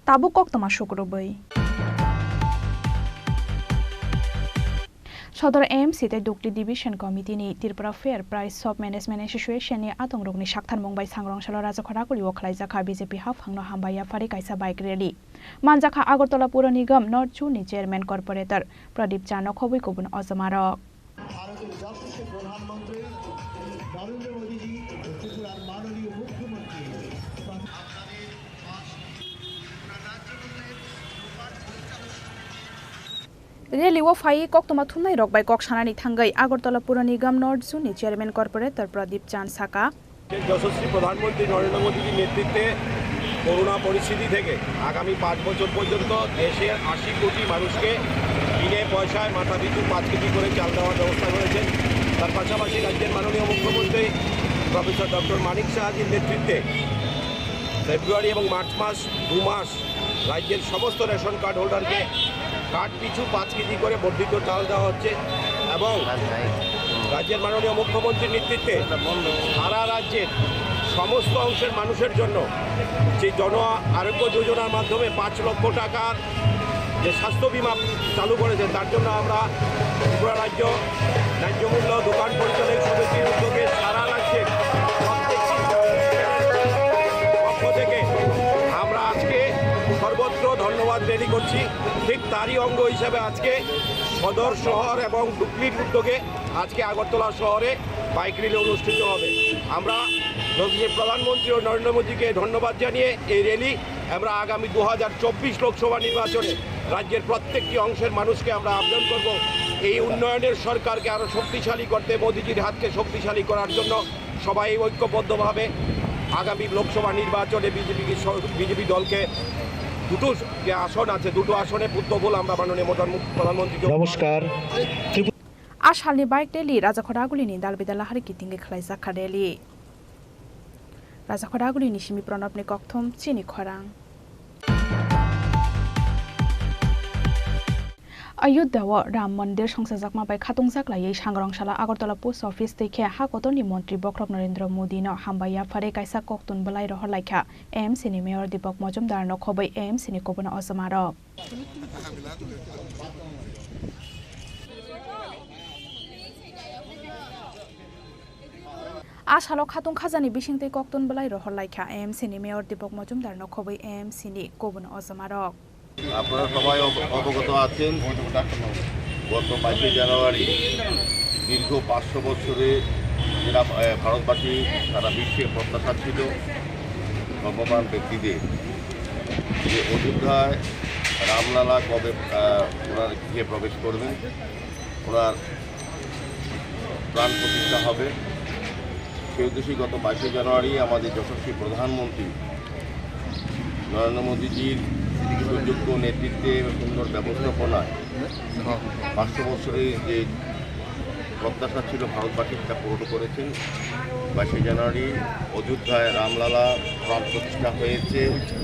Tabuk koktwma sukrubwi. Sodor A M C tei Dukli Division Committee ni Tripura Fair Price Shop Management Association ni atongrokni saktharmung bai Sangrong salo Rajakha Raguli o khlaijakha B J P haphangno hambai yapharwi kaisa bike rally. Manjakha Agartala Pura Nigam North Zone ni Chairman Corporator Pradip Chano khobwi kubun ojomarok. ভারতের যশস্বী প্রধানমন্ত্রী নরেন্দ্র মোদীজি ও ত্রিপুরার মাননীয় মুখ্যমন্ত্রী Rally o phai koktwma thumnai rok bai kok sanani thangwi Agartala Pura Nigam North Zone ni Chairman Corporator Pradip Chand saka, যশস্বী প্রধানমন্ত্রী নরেন্দ্র মোদীজির নেতৃত্বে করোনা পরিস্থিতি থেকে আগামী পাঁচ বছর পর্যন্ত দেশের আশি কোটি মানুষকে বিনা পয়সায় মাথাপিছু পাঁচ কেজি করে চাল দেওয়ার ব্যবস্থা করেছেন। তার পাশাপাশি রাজ্যের মাননীয় মুখ্যমন্ত্রী প্রফেসর ডক্টর মানিক সাহাজির নেতৃত্বে ফেব্রুয়ারি এবং মার্চ মাস, দু মাস রাজ্যের সমস্ত রেশন কার্ড হোল্ডারকে কার্ড পিছু পাঁচ কেজি করে বর্ধিত চাল দেওয়া হচ্ছে এবং রাজ্যের মাননীয় মুখ্যমন্ত্রীর নেতৃত্বে সারা রাজ্যের সমস্ত অংশের মানুষের জন্য যে জন আরোগ্য যোজনার মাধ্যমে পাঁচ লক্ষ টাকার যে স্বাস্থ্য বীমা চালু করেছে, তার জন্য আমরা ত্রিপুরা রাজ্য ন্যায্য মূল্য দোকান পরিচালক সমিতির উদ্যোগে সারা রাজ্যের প্রত্যেকটি পক্ষ থেকে আমরা আজকে সর্বত্র ধন্যবাদ র্যালি করছি। ঠিক তারই অঙ্গ হিসাবে আজকে সদর শহর এবং ডুকলির উদ্যোগে আজকে আগরতলা শহরে বাইক র্যালি অনুষ্ঠিত হবে। আমরা যশস্বী প্রধানমন্ত্রী ও নরেন্দ্র মোদীকে ধন্যবাদ জানিয়ে এই র্যালি আমরা আগামী দু হাজার চব্বিশ লোকসভা নির্বাচনে রাজ্যের প্রত্যেকটি অংশের মানুষকে আমরা আবেদন করব, এই উন্নয়নের সরকারকে আরও শক্তিশালী করতে, মোদীজির হাতকে শক্তিশালী করার জন্য সবাই ঐক্যবদ্ধভাবে আগামী লোকসভা নির্বাচনে বিজেপি, বিজেপি দলকে দুটো যে আসন আছে, দুটো আসনে বুদ্ধ ফুল আমরা মাননীয় প্রধান-, প্রধানমন্ত্রীকে নমস্কার। A salni bike rally Rajakha Raguli ni dal bidal lahari kitingwi khlaijak kha rally. Rajakha Raguli ni simi Pranab ni kokthum chini khorang. Ayodhya o Ram Mandir songchajakma bai khatungjak laiwi Sangrong salo Agartala Post Office twi khe ha kotorni montri bokhorok Narendra Modi no hambai yapharwi kaisa koktun bwlai rohor laikha A M C ni Mayor Deepak Majumdar no khobwi A M C ni kubun ojomarok. A salo khatung khajani bisingtwi koktun bwlai rohor laikha A M C ni Mayor Deepak Majumdar no khobwi A M C ni kubun ojomarok. আপনারা সবাই অব-, অবগত আছেন, গত বাইশে জানুয়ারি দীর্ঘ পাঁচশো বছরে যেটা, এ, ভারতবাসী সারা বিশ্বে প্রত্যাশা ছিল, ধর্মপ্রাণ ব্যক্তিদের, যে অযোধ্যায় রামলালা কবে, আহ, ওনার গৃহে প্রবেশ করবেন, ওনার প্রাণ প্রতিষ্ঠা হবে। সেই উদ্দেশ্যে গত বাইশে জানুয়ারি আমাদের যশস্বী প্রধানমন্ত্রী নরেন্দ্র মোদীজির সুযোগ্য নেতৃত্বে এবং সুন্দর ব্যবস্থাপনায় পাঁচশো বছরের যে প্রত্যাশা ছিল ভারতবাসীর, তা পূরণ করেছেন। বাইশে জানুয়ারি অযোধ্যায় রামলালা প্রাণ প্রতিষ্ঠা হয়েছে,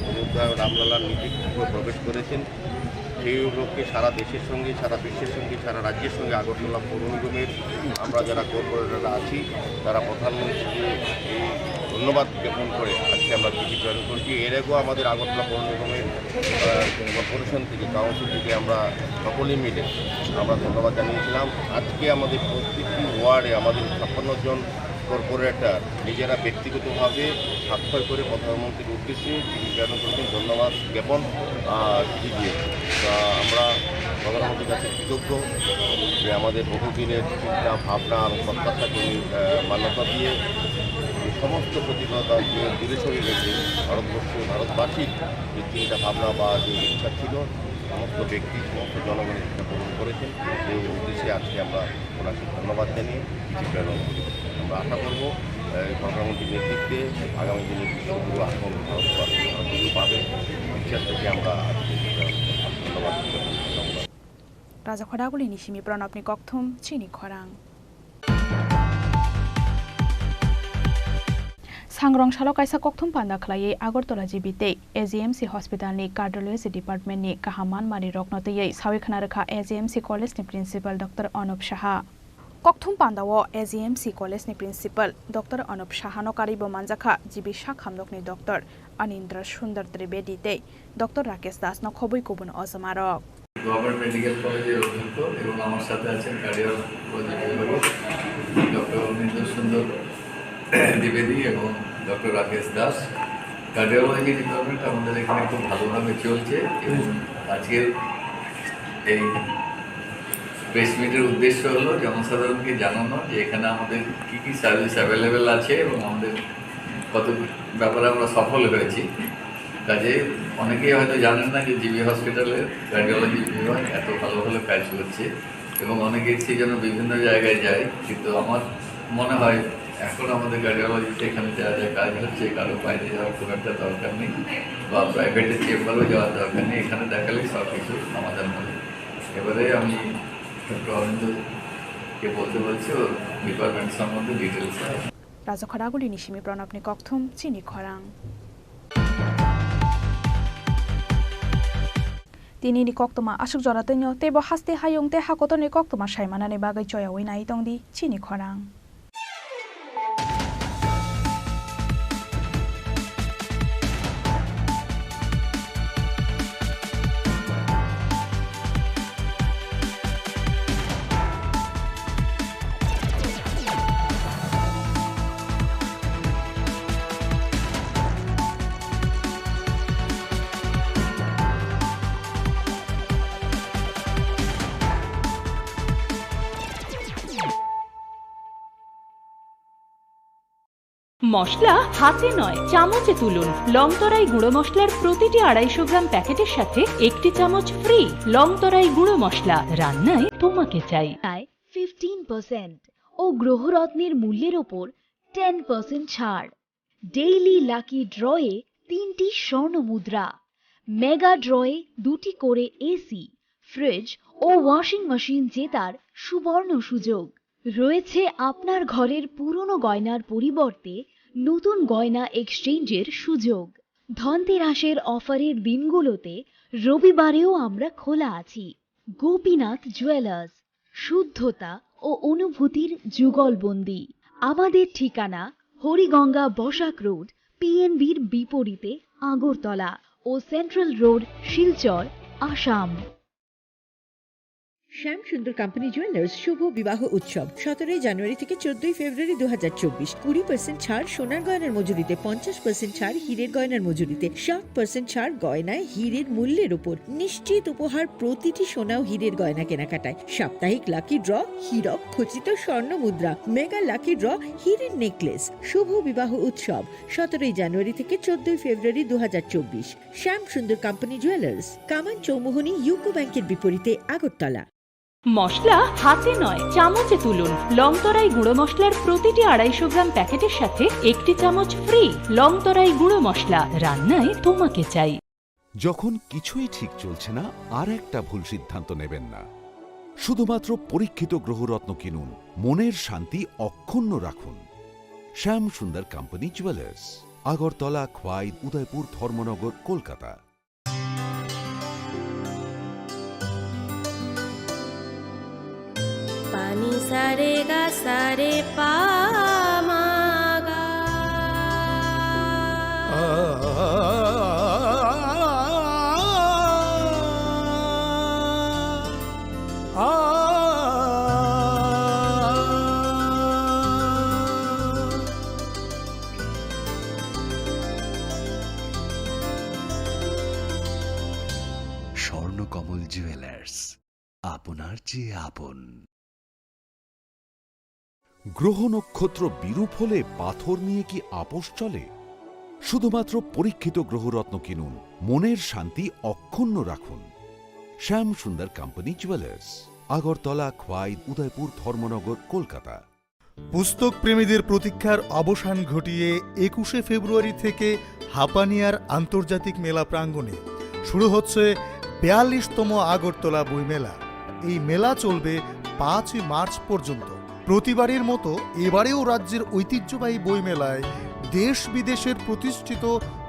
অযোধ্যায় রামলালার নিজে গৃহে প্রবেশ করেছেন। সেই উপলক্ষে সারা দেশের সঙ্গে, সারা বিশ্বের সঙ্গে, সারা রাজ্যের সঙ্গে আগরতলা পৌর নিগমের আমরা যারা কর্পোরেটররা আছি, তারা প্রধানমন্ত্রীর এই ধন্যবাদ জ্ঞাপন করে আজকে আমরা চিঠি প্রেরণ করেছি। এর আগেও আমাদের আগরতলা পৌর নিগমের, আহ, কর্পোরেশন থেকে, কাউন্সিল থেকে আমরা সকলেই মিলে আমরা ধন্যবাদ জানিয়েছিলাম। আজকে আমাদের প্রত্যেকটি ওয়ার্ডে আমাদের ছাপ্পান্ন জন কর্পোরেটর নিজেরা ব্যক্তিগতভাবে স্বাক্ষর করে প্রধানমন্ত্রীর উদ্দেশ্যে চিঠি প্রেরণ করেছেন, ধন্যবাদ জ্ঞাপন, আহ, চিঠি দিয়েছে। তা আমরা প্রধানমন্ত্রীর কাছে কৃতজ্ঞ যে আমাদের বহুদিনের চিন্তা, ভাবনা এবং প্রত্যাশাকে উনি, আহ, মান্যতা দিয়ে এই সমস্ত প্রতিকূলতাকে দূরে সরিয়ে রেখে ভারতবর্ষে, ভারতবাসীর যে চিন্তা ভাবনা বা যে ইচ্ছা ছিল, সমস্ত ব্যক্তি, সমস্ত জনগণের ইচ্ছা পূরণ করেছেন। এই উদ্দেশ্যে আজকে আমরা ওনাকে ধন্যবাদ জানিয়ে চিঠি প্রেরণ করি। আমরা আশা করব, আহ, এই প্রধানমন্ত্রীর নেতৃত্বে আগামী দিনে বিশ্বগুরু আসন ভারতবর্ষ, ভারতবর্ষ পাবে। বিশ্বাস থেকে আমরা আজকে ধন্যবাদ জ্ঞাপন করলাম। Rajakhoraguli ni simi Pranabni kokthum chini khorang. Sangrong salo kaisa kokthum panda khlaiwi Agartala G B tei A G M C hospital ni cardiology department ni kaham manmani rokno twiwi sawi khna rwkha A G M C college ni principal Doctor Anup Saha. Kokthum pandao A G M C college ni principal Doctor Anup Saha no karwi bo manjakha G B sak hamnokni Doctor Anindra Sundar Trivedi tei Doctor Rakesh Das no khobwi kubun ojama rok. Government medical কলেজের অধ্যক্ষ এবং আমার সাথে আছেন কার্ডিওলজি বিভাগের ডক্টর অনিন্দ্র সুন্দর দ্বিবেদী এবং ডক্টর রাকেশ দাস। কার্ডিওলজি ডিপার্টমেন্ট আমাদের এখানে খুব ভালোভাবে চলছে এবং আজকের এই প্রেস মিটের উদ্দেশ্য হলো জনসাধারণকে জানানো যে এখানে আমাদের কী কী সার্ভিস অ্যাভেলেবেল আছে এবং আমাদের কত ব্যাপারে আমরা সফল হয়েছি। কাজে অনেকেই হয়তো জানেন না যে জিবি হসপিটালের কার্ডিওলজি বিভাগ এত ভালো ভালো কাজ করছে এবং অনেকে সেই জন্য বিভিন্ন জায়গায় যায়, কিন্তু আমার মনে হয় এখন আমাদের কার্ডিওলজিতে এখানে যা যা কাজ হচ্ছে, কারো বাইরে যাওয়ার খুব একটা দরকার নেই বা প্রাইভেটের চেম্বারও যাওয়ার দরকার নেই, এখানে দেখালেই সব কিছু সমাধান হবে। এবারে আমি ডক্টর অনিন্দ্রকে বলতে বলছি ওর ডিপার্টমেন্ট সম্বন্ধে details. Rajakhoraguli ni simi Pranabni kokthum chini khorang. Tini ni koktwma aswk jora twino teibo haste hayung tei hakotorni koktwma saimanani bagwi choyawi nai tongdi chini khorang. মশলা হাতে নয়, চামচে তুলুন। লংতরাই গুঁড়ো মশলার প্রতিটি আড়াইশো গ্রাম প্যাকেটের সাথে একটি চামচ ফ্রি। লংতরাই গুঁড়ো মশলা, রান্নায় তোমাকে চাই। প্রায় ফিফটিন পার্সেন্ট ও গ্রহরত্নের মূল্যের ওপর টেন পার্সেন্ট ছাড়। ডেইলি লাকি ড্রয়ে তিনটি স্বর্ণ মুদ্রা, মেগা ড্রয়ে দুটি করে এসি, ফ্রিজ ও ওয়াশিং মেশিন জেতার সুবর্ণ সুযোগ। রয়েছে আপনার ঘরের পুরনো গয়নার পরিবর্তে নতুন গয়না এক্সচেঞ্জের সুযোগ। ধনতেরাসের অফারের দিনগুলোতে রবিবারেও আমরা খোলা আছি। গোপীনাথ জুয়েলার্স, শুদ্ধতা ও অনুভূতির যুগলবন্দি। আমাদের ঠিকানা হরিগঙ্গা বসাক রোড, পিএনবির বিপরীতে আগরতলা ও সেন্ট্রাল রোড, শিলচর, আসাম। শ্যাম সুন্দর কোম্পানি জুয়েলার্স শুভ বিবাহ উৎসব সতেরোই জানুয়ারি থেকে চোদ্দই ফেব্রুয়ারি দু হাজার চব্বিশ। কুড়ি পার্সেন্ট ছাড় সোনার গয়নার মজুরিতে, পঞ্চাশ পার্সেন্ট ছাড় হীরের গয়নার মজুরিতে, সাত পার্সেন্ট ছাড় গয়নায় হীরের মূল্যের উপর। নিশ্চিত উপহার প্রতিটি সোনা ও হীরের গয়না কেনাকাটায়। সাপ্তাহিক লাকি ড্র, হীরক খচিত স্বর্ণ মুদ্রা, মেগা লাকি ড্র, হীরের নেকলেস। শুভ বিবাহ উৎসব সতেরোই জানুয়ারি থেকে চোদ্দই ফেব্রুয়ারি দু হাজার চব্বিশ। শ্যাম সুন্দর কোম্পানি জুয়েলার্স, কামান চৌমুহনী ইউকো ব্যাংকের বিপরীতে, আগরতলা। মশলা হাতে নয়, চামচে তুলুন। লংতরাই গুঁড়ো মশলার প্রতিটি আড়াইশো গ্রাম প্যাকেটের সাথে একটি চামচ ফ্রি। লংতরাই গুঁড়ো মশলা, রান্নায় তোমাকে চাই। যখন কিছুই ঠিক চলছে না, আর একটা ভুল সিদ্ধান্ত নেবেন না। শুধুমাত্র পরীক্ষিত গ্রহরত্ন কিনুন, মনের শান্তি অক্ষুণ্ণ রাখুন। Shyam Sundar company jewellers, Agartala, Khowai, Udaipur, Dharmanagar, Kolkata. Pani sa re ga sa re pa ma ga. Swarnakamal jewellers, আপনার চেয়ে আপন। গ্রহ নক্ষত্র বিরূপ হলে পাথর নিয়ে কি আপোষ চলে? শুধুমাত্র পরীক্ষিত গ্রহরত্ন কিনুন, মনের শান্তি অক্ষুণ্ণ রাখুন। শ্যাম সুন্দর কোম্পানি জুয়েলার্স, আগরতলা, খোয়াই, উদয়পুর, ধর্মনগর, কলকাতা। পুস্তক প্রেমীদের প্রতীক্ষার অবসান ঘটিয়ে একুশে ফেব্রুয়ারি থেকে হাপানিয়ার আন্তর্জাতিক মেলা প্রাঙ্গণে শুরু হচ্ছে বিয়াল্লিশতম আগরতলা বইমেলা। এই মেলা চলবে পাঁচই মার্চ পর্যন্ত। প্রতিবারের মতো এবারেও রাজ্যের ঐতিহ্যবাহী বইমেলায় দেশ বিদেশের প্রতিষ্ঠিত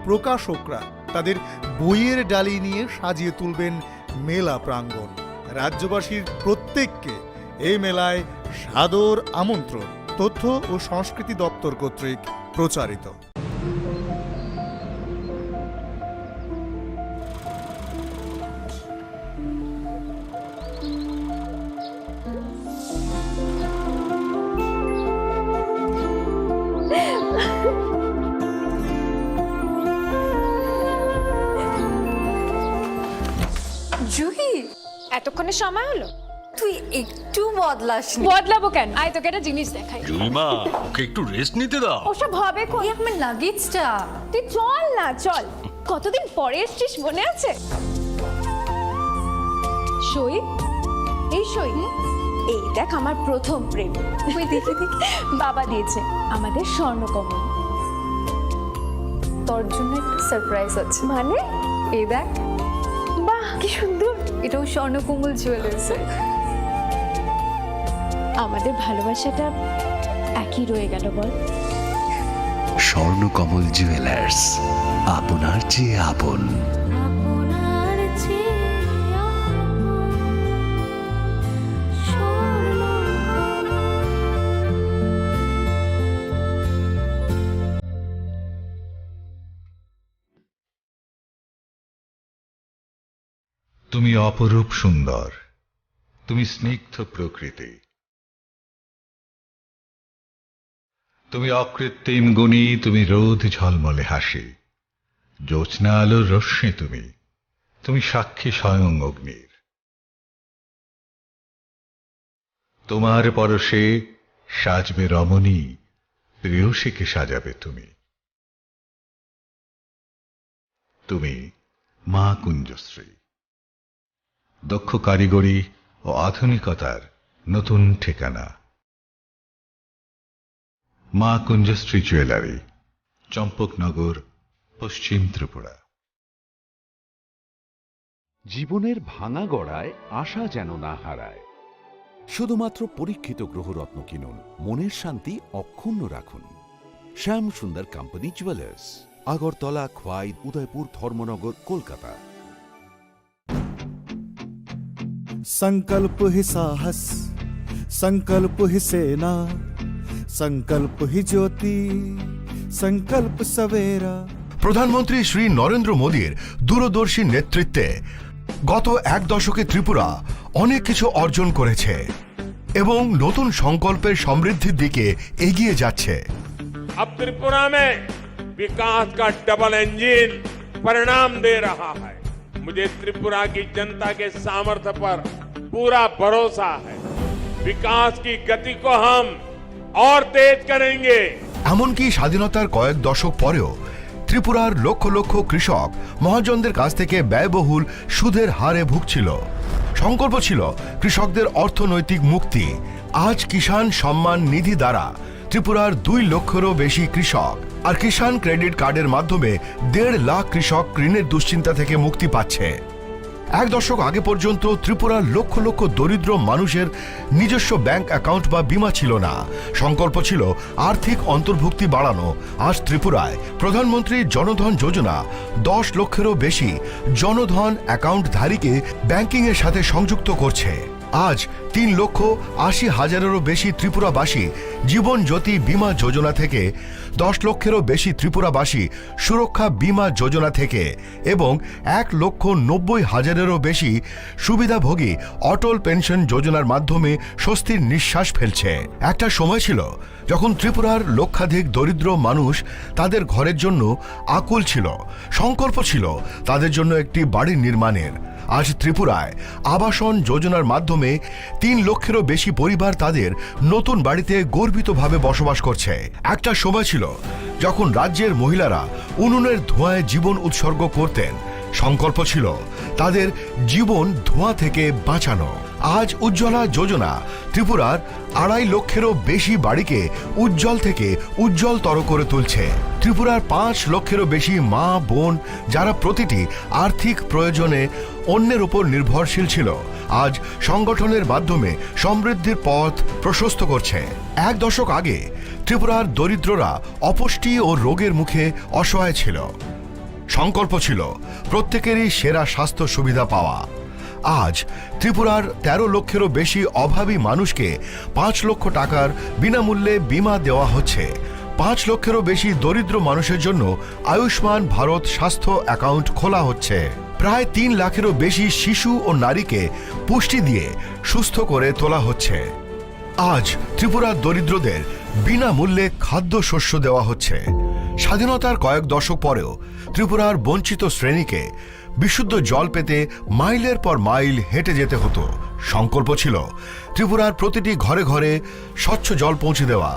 প্রকাশকরা তাদের বইয়ের ডালি নিয়ে সাজিয়ে তুলবেন মেলা প্রাঙ্গণ। রাজ্যবাসীর প্রত্যেককে এই মেলায় সাদর আমন্ত্রণ। তথ্য ও সংস্কৃতি দপ্তর কর্তৃক প্রচারিত। জুহি, এতক্ষণে সময় হলো? তুই একটু বদলাসনি। বদলাবো কেন? আয়, তোকে একটা জিনিস দেখাই। জুইমা, ওকে একটু রেস্ট নিতে দাও। ওসব হবে কোন? এই আমার লাগেজটা। তুই চল না, চল। কতদিন পরে এসছিস, মনে আছে? সই, এই সই। এই দেখ, আমার প্রথম প্রেম। ওই দেখি, দেখি। বাবা দিয়েছে আমাদের স্বর্ণকমল। তোর জন্য একটা সারপ্রাইজ আছে। মানে? এই দেখ। বাহ, কি সুন্দর। এটাও স্বর্ণকমল জুয়েলার্সের। আমাদের ভালোবাসাটা একই রয়ে গেল, বল? স্বর্ণকমল জুয়েলার্স, আপনার চেয়ে আপন। আপনার চেয়ে আপন। স্বর্ণকমল। তুমি অপরূপ সুন্দর, তুমি স্নিগ্ধ প্রকৃতি, তুমি অকৃত্রিম গুণী, তুমি রোদ ঝলমলে হাসি, জ্যোৎস্না আলোর রশ্মি তুমি, তুমি সাক্ষী স্বয়ং অগ্নির। তোমার পরশে সাজবে রমণী, প্রেয়সীকে সাজাবে তুমি। তুমি মা কুঞ্জশ্রী, দক্ষ কারিগরি ও আধুনিকতার নতুন ঠিকানা। মা কুঞ্জশ্রী জুয়েলারি, চম্পকনগর, পশ্চিম ত্রিপুরা। জীবনের ভাঙা গড়ায় আশা যেন না হারায়। শুধুমাত্র পরীক্ষিত গ্রহরত্ন কিনুন, মনের শান্তি অক্ষুণ্ণ রাখুন। শ্যাম সুন্দর কোম্পানি জুয়েলার্স, আগরতলা, খোয়াই, উদয়পুর, ধর্মনগর, কলকাতা। संकल्प ही साहस, संकल्प ही सेना, संकल्प ही ज्योति, संकल्प सवेरा। প্রধানমন্ত্রী শ্রী নরেন্দ্র মোদীর দূরদর্শী নেতৃত্বে গত এক দশকে ত্রিপুরা অনেক কিছু অর্জন করেছে এবং নতুন সংকল্পের সমৃদ্ধির দিকে এগিয়ে যাচ্ছে। अब त्रिपुरा में विकास का डबल इंजन परिणाम दे रहा है। मुझे त्रिपुरा की जनता के सामर्थ्य पर पूरा भरोसा है। विकास की गति को हम और तेज करेंगे। এমনকি স্বাধীনতার কয়েক দশক পরেও ত্রিপুরার লক্ষ লক্ষ কৃষক মহাজনদের কাছ থেকে ব্যয়বহুল সুদের হারে ভুগছিল। সংকল্প ছিল কৃষকদের অর্থনৈতিক মুক্তি। আজ কিষাণ সম্মান নিধি দ্বারা ত্রিপুরার দুই লক্ষেরও বেশি কৃষক আর কিষাণ ক্রেডিট কার্ডের মাধ্যমে দেড় লাখ কৃষক ঋণের দুশ্চিন্তা থেকে মুক্তি পাচ্ছে। এক দশক আগে পর্যন্ত ত্রিপুরার লক্ষ লক্ষ দরিদ্র মানুষের নিজস্ব ব্যাংক অ্যাকাউন্ট বা বীমা ছিল না। সংকল্প ছিল আর্থিক অন্তর্ভুক্তি বাড়ানো। আজ ত্রিপুরায় প্রধানমন্ত্রী জনধন যোজনা দশ লক্ষেরও বেশি জনধন অ্যাকাউন্টধারীকে ব্যাংকিংয়ের সাথে সংযুক্ত করছে। আজ তিন লক্ষ আশি হাজারেরও বেশি ত্রিপুরাবাসী জীবন জ্যোতি বীমা যোজনা থেকে, দশ লক্ষেরও বেশি ত্রিপুরাবাসী সুরক্ষা বীমা যোজনা থেকে এবং এক লক্ষ নব্বই হাজারেরও বেশি সুবিধাভোগী অটল পেনশন যোজনার মাধ্যমে স্বস্তির নিঃশ্বাস ফেলছে। একটা সময় ছিল যখন ত্রিপুরার লক্ষাধিক দরিদ্র মানুষ তাদের ঘরের জন্য আকুল ছিল, সংকল্প ছিল তাদের জন্য একটি বাড়ি নির্মাণের। আজ ত্রিপুরায় আবাসন যোজনার মাধ্যমে তিন লক্ষেরও বেশি পরিবার তাদের নতুন বাড়িতে গর্বিতভাবে বসবাস করছে। একটা সময় ছিল যখন রাজ্যের মহিলারা উনুনের ধোঁয়ায় জীবন উৎসর্গ করতেন, সংকল্প ছিল তাদের জীবন ধোঁয়া থেকে বাঁচানো। আজ উজ্জ্বলা যোজনা ত্রিপুরার আড়াই লক্ষেরও বেশি বাড়িকে উজ্জ্বল থেকে উজ্জ্বলতর করে তুলছে। ত্রিপুরার পাঁচ লক্ষেরও বেশি মা বোন, যারা প্রতিটি আর্থিক প্রয়োজনে অন্যের উপর নির্ভরশীল ছিল, আজ সংগঠনের মাধ্যমে সমৃদ্ধির পথ প্রশস্ত করছে। এক দশক আগে ত্রিপুরার দরিদ্ররা অপুষ্টি ও রোগের মুখে অসহায় ছিল। সংকল্প ছিল প্রত্যেকেরই সেরা স্বাস্থ্য সুবিধা পাওয়া। আজ ত্রিপুরার তেরো লক্ষেরও বেশি অভাবী মানুষকে পাঁচ লক্ষ টাকার বিনামূল্যে বীমা দেওয়া হচ্ছে। পাঁচ লক্ষেরও বেশি দরিদ্র মানুষের জন্য আয়ুষ্মান ভারত স্বাস্থ্য অ্যাকাউন্ট খোলা হচ্ছে। প্রায় তিন লাখেরও বেশি শিশু ও নারীকে পুষ্টি দিয়ে সুস্থ করে তোলা হচ্ছে। আজ ত্রিপুরার দরিদ্রদের বিনামূল্যে খাদ্যশস্য দেওয়া হচ্ছে। স্বাধীনতার কয়েক দশক পরেও ত্রিপুরার বঞ্চিত শ্রেণীকে বিশুদ্ধ জল পেতে মাইলের পর মাইল হেঁটে যেতে হতো। সংকল্প ছিল ত্রিপুরার প্রতিটি ঘরে ঘরে স্বচ্ছ জল পৌঁছে দেওয়া।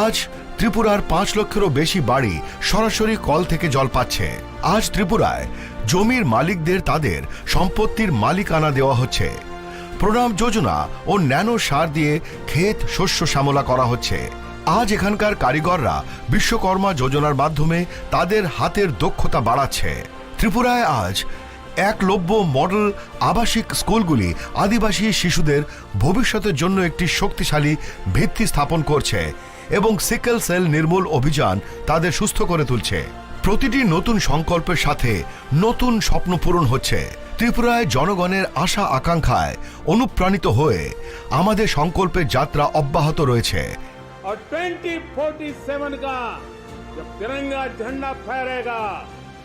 আজ ত্রিপুরার পাঁচ লক্ষেরও বেশি বাড়ি সরাসরি কল থেকে জল পাচ্ছে। আজ ত্রিপুরায় জমির মালিকদের তাদের সম্পত্তির মালিকানা দেওয়া হচ্ছে। প্রণাম যোজনা ও ন্যানো সার দিয়ে ক্ষেত শস্য শ্যামলা করা হচ্ছে। আজ এখানকার কারিগররা বিশ্বকর্মা যোজনার মাধ্যমে তাদের হাতের দক্ষতা বাড়াচ্ছে। ত্রিপুরায় আজ একলব্য মডেল আবাসিক স্কুলগুলি আদিবাসী শিশুদের ভবিষ্যতের জন্য একটি শক্তিশালী ভিত্তি স্থাপন করছে এবং সিকেল সেল নির্মূল অভিযান তাদের সুস্থ করে তুলছে। প্রতিটি নতুন সংকল্পের সাথে নতুন স্বপ্ন পূরণ হচ্ছে। ত্রিপুরায় জনগণের আশা আকাঙ্ক্ষায় অনুপ্রাণিত হয়ে আমাদের সংকল্পের যাত্রা অব্যাহত রয়েছে। और ट्वेंटी फ़ोर्टी सेवन का जब तिरंगा झंडा फहरेगा,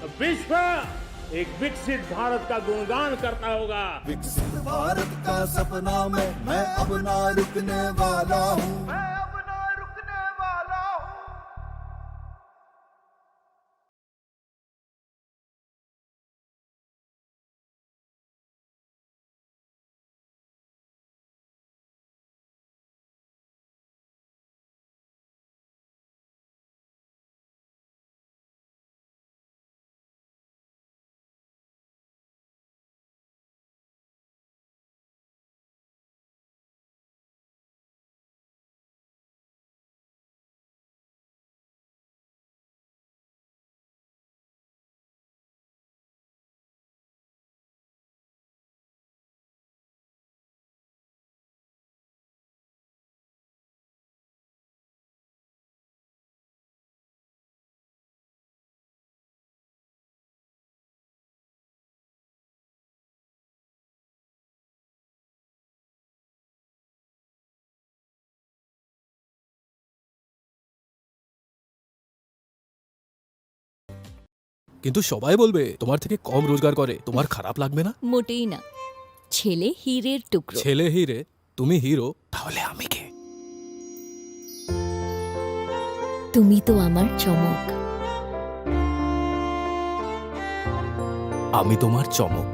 तो विश्व एक विकसित भारत का गुणगान करता होगा। विकसित भारत का सपना में मैं अब ना रुकने वाला हूँ। मैं अब ना रुकने वाला हूँ। কিন্তু সবাই বলবে তোমার থেকে কম রোজগার করে, তোমার খারাপ লাগবে না? মোটেই না। ছেলে হীরের টুকরো। ছেলে হীরে, তুমি হিরো, তাহলে আমি কে? তুমি তো আমার চমক। আমি তোমার চমক।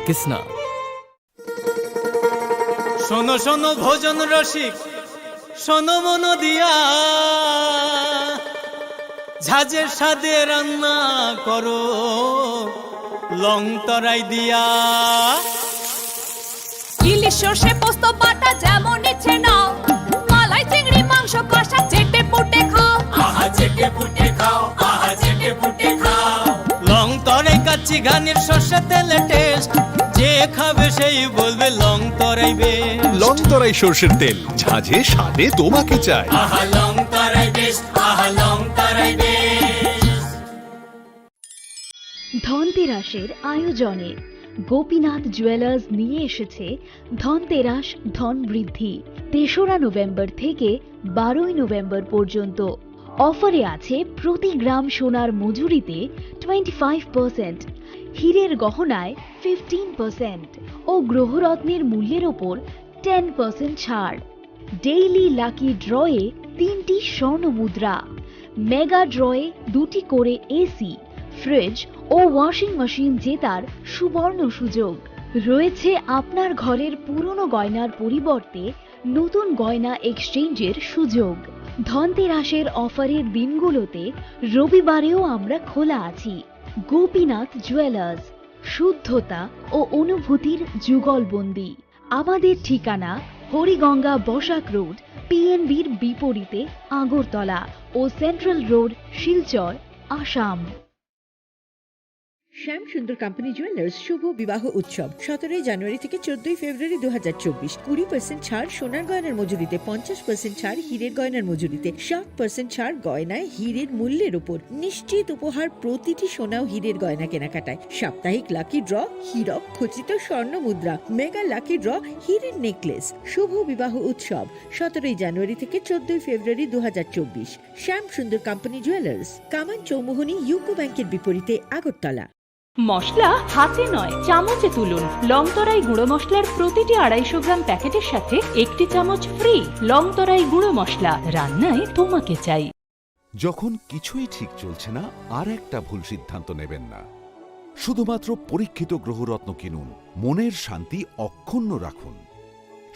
কিসনা। শোনো শোনো ভোজন রসিক, শোনো মন দিয়া, ঝাঁঝের স্বাদে রান্না করো লং তরাই দিয়া। ইলিশ সর্ষে পোস্ত বাটা যেমন ইচ্ছে নাও, মালাই চিংড়ি মাংস কষা চেটে পুটে খাও। আহা চেটে পুটে খাও, আহা চেটে পুটে খাও। লং তরাই কাচ্চি ঘানির সর্ষে তেলে টেস্ট, যে খাবে সেই বলবে লং তরাই বেস্ট। লং তরাই সর্ষের তেল, ঝাঁঝে স্বাদে তোমাকে চাই। আহা লং তরাই বেস্ট, আহা লং তরাই বেস্ট। ধনতেরাসের আয়োজনে গোপীনাথ জুয়েলার্স নিয়ে এসেছে ধনতেরাস ধন বৃদ্ধি। তেসরা নভেম্বর থেকে বারোই নভেম্বর পর্যন্ত অফারে আছে প্রতি গ্রাম সোনার মজুরিতে টোয়েন্টি ফাইভ পার্সেন্ট, হীরের গহনায় ফিফটিন পার্সেন্ট ও গ্রহরত্নের মূল্যের ওপর টেন পার্সেন্ট ছাড়। ডেইলি লাকি ড্রয়ে তিনটি স্বর্ণ মুদ্রা, মেগা ড্রয়ে দুটি করে এসি, ফ্রিজ ও ওয়াশিং মেশিন জেতার সুবর্ণ সুযোগ। রয়েছে আপনার ঘরের পুরনো গয়নার পরিবর্তে নতুন গয়না এক্সচেঞ্জের সুযোগ। ধনতেরাসের অফারের দিনগুলোতে রবিবারেও আমরা খোলা আছি। গোপীনাথ জুয়েলার্স, শুদ্ধতা ও অনুভূতির যুগলবন্দি। আমাদের ঠিকানা হরিগঙ্গা বসাক রোড, পিএনবির বিপরীতে আগরতলা ও সেন্ট্রাল রোড, শিলচর, আসাম। শ্যাম সুন্দর কোম্পানি জুয়েলার্স শুভ বিবাহ উৎসব সতেরোই জানুয়ারি থেকে চোদ্দই ফেব্রুয়ারি দু হাজার চব্বিশ। কুড়ি পার্সেন্ট ছাড় সোনার গয়নার মজুরিতে, পঞ্চাশ পার্সেন্ট ছাড় হীরের গয়নার মজুরিতে, সাত পার্সেন্ট ছাড় গয়নায় হীরের মূল্যের উপর। নিশ্চিত উপহার প্রতিটি সোনা ও হীরের গয়না কেনাকাটায়। সাপ্তাহিক লাকি ড্র, হীরক খচিত স্বর্ণ মুদ্রা, মেগা লাকি ড্র, হীরের নেকলেস। শুভ বিবাহ উৎসব সতেরোই জানুয়ারি থেকে চোদ্দই ফেব্রুয়ারি দু হাজার চব্বিশ। শ্যাম সুন্দর কোম্পানি জুয়েলার্স, কামান চৌমুহনী ইউকো ব্যাংকের বিপরীতে আগরতলা। মশলা হাতে নয়, চামচে তুলুন। লংতরাই গুঁড়ো মশলার প্রতিটি আড়াইশো গ্রাম প্যাকেটের সাথে একটি চামচ ফ্রি। লংতরাই গুঁড়ো মশলা, রান্নায় তোমাকে চাই। যখন কিছুই ঠিক চলছে না, আর একটা ভুল সিদ্ধান্ত নেবেন না। শুধুমাত্র পরীক্ষিত গ্রহরত্ন কিনুন, মনের শান্তি অক্ষুণ্ণ রাখুন।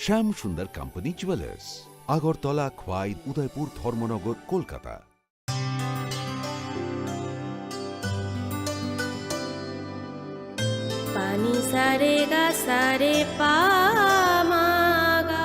Shyam Sundar company jewellers, Agartala, Khowai, Udaipur, Dharmanagar, Kolkata. Pani sa re ga sa re pa ma ga.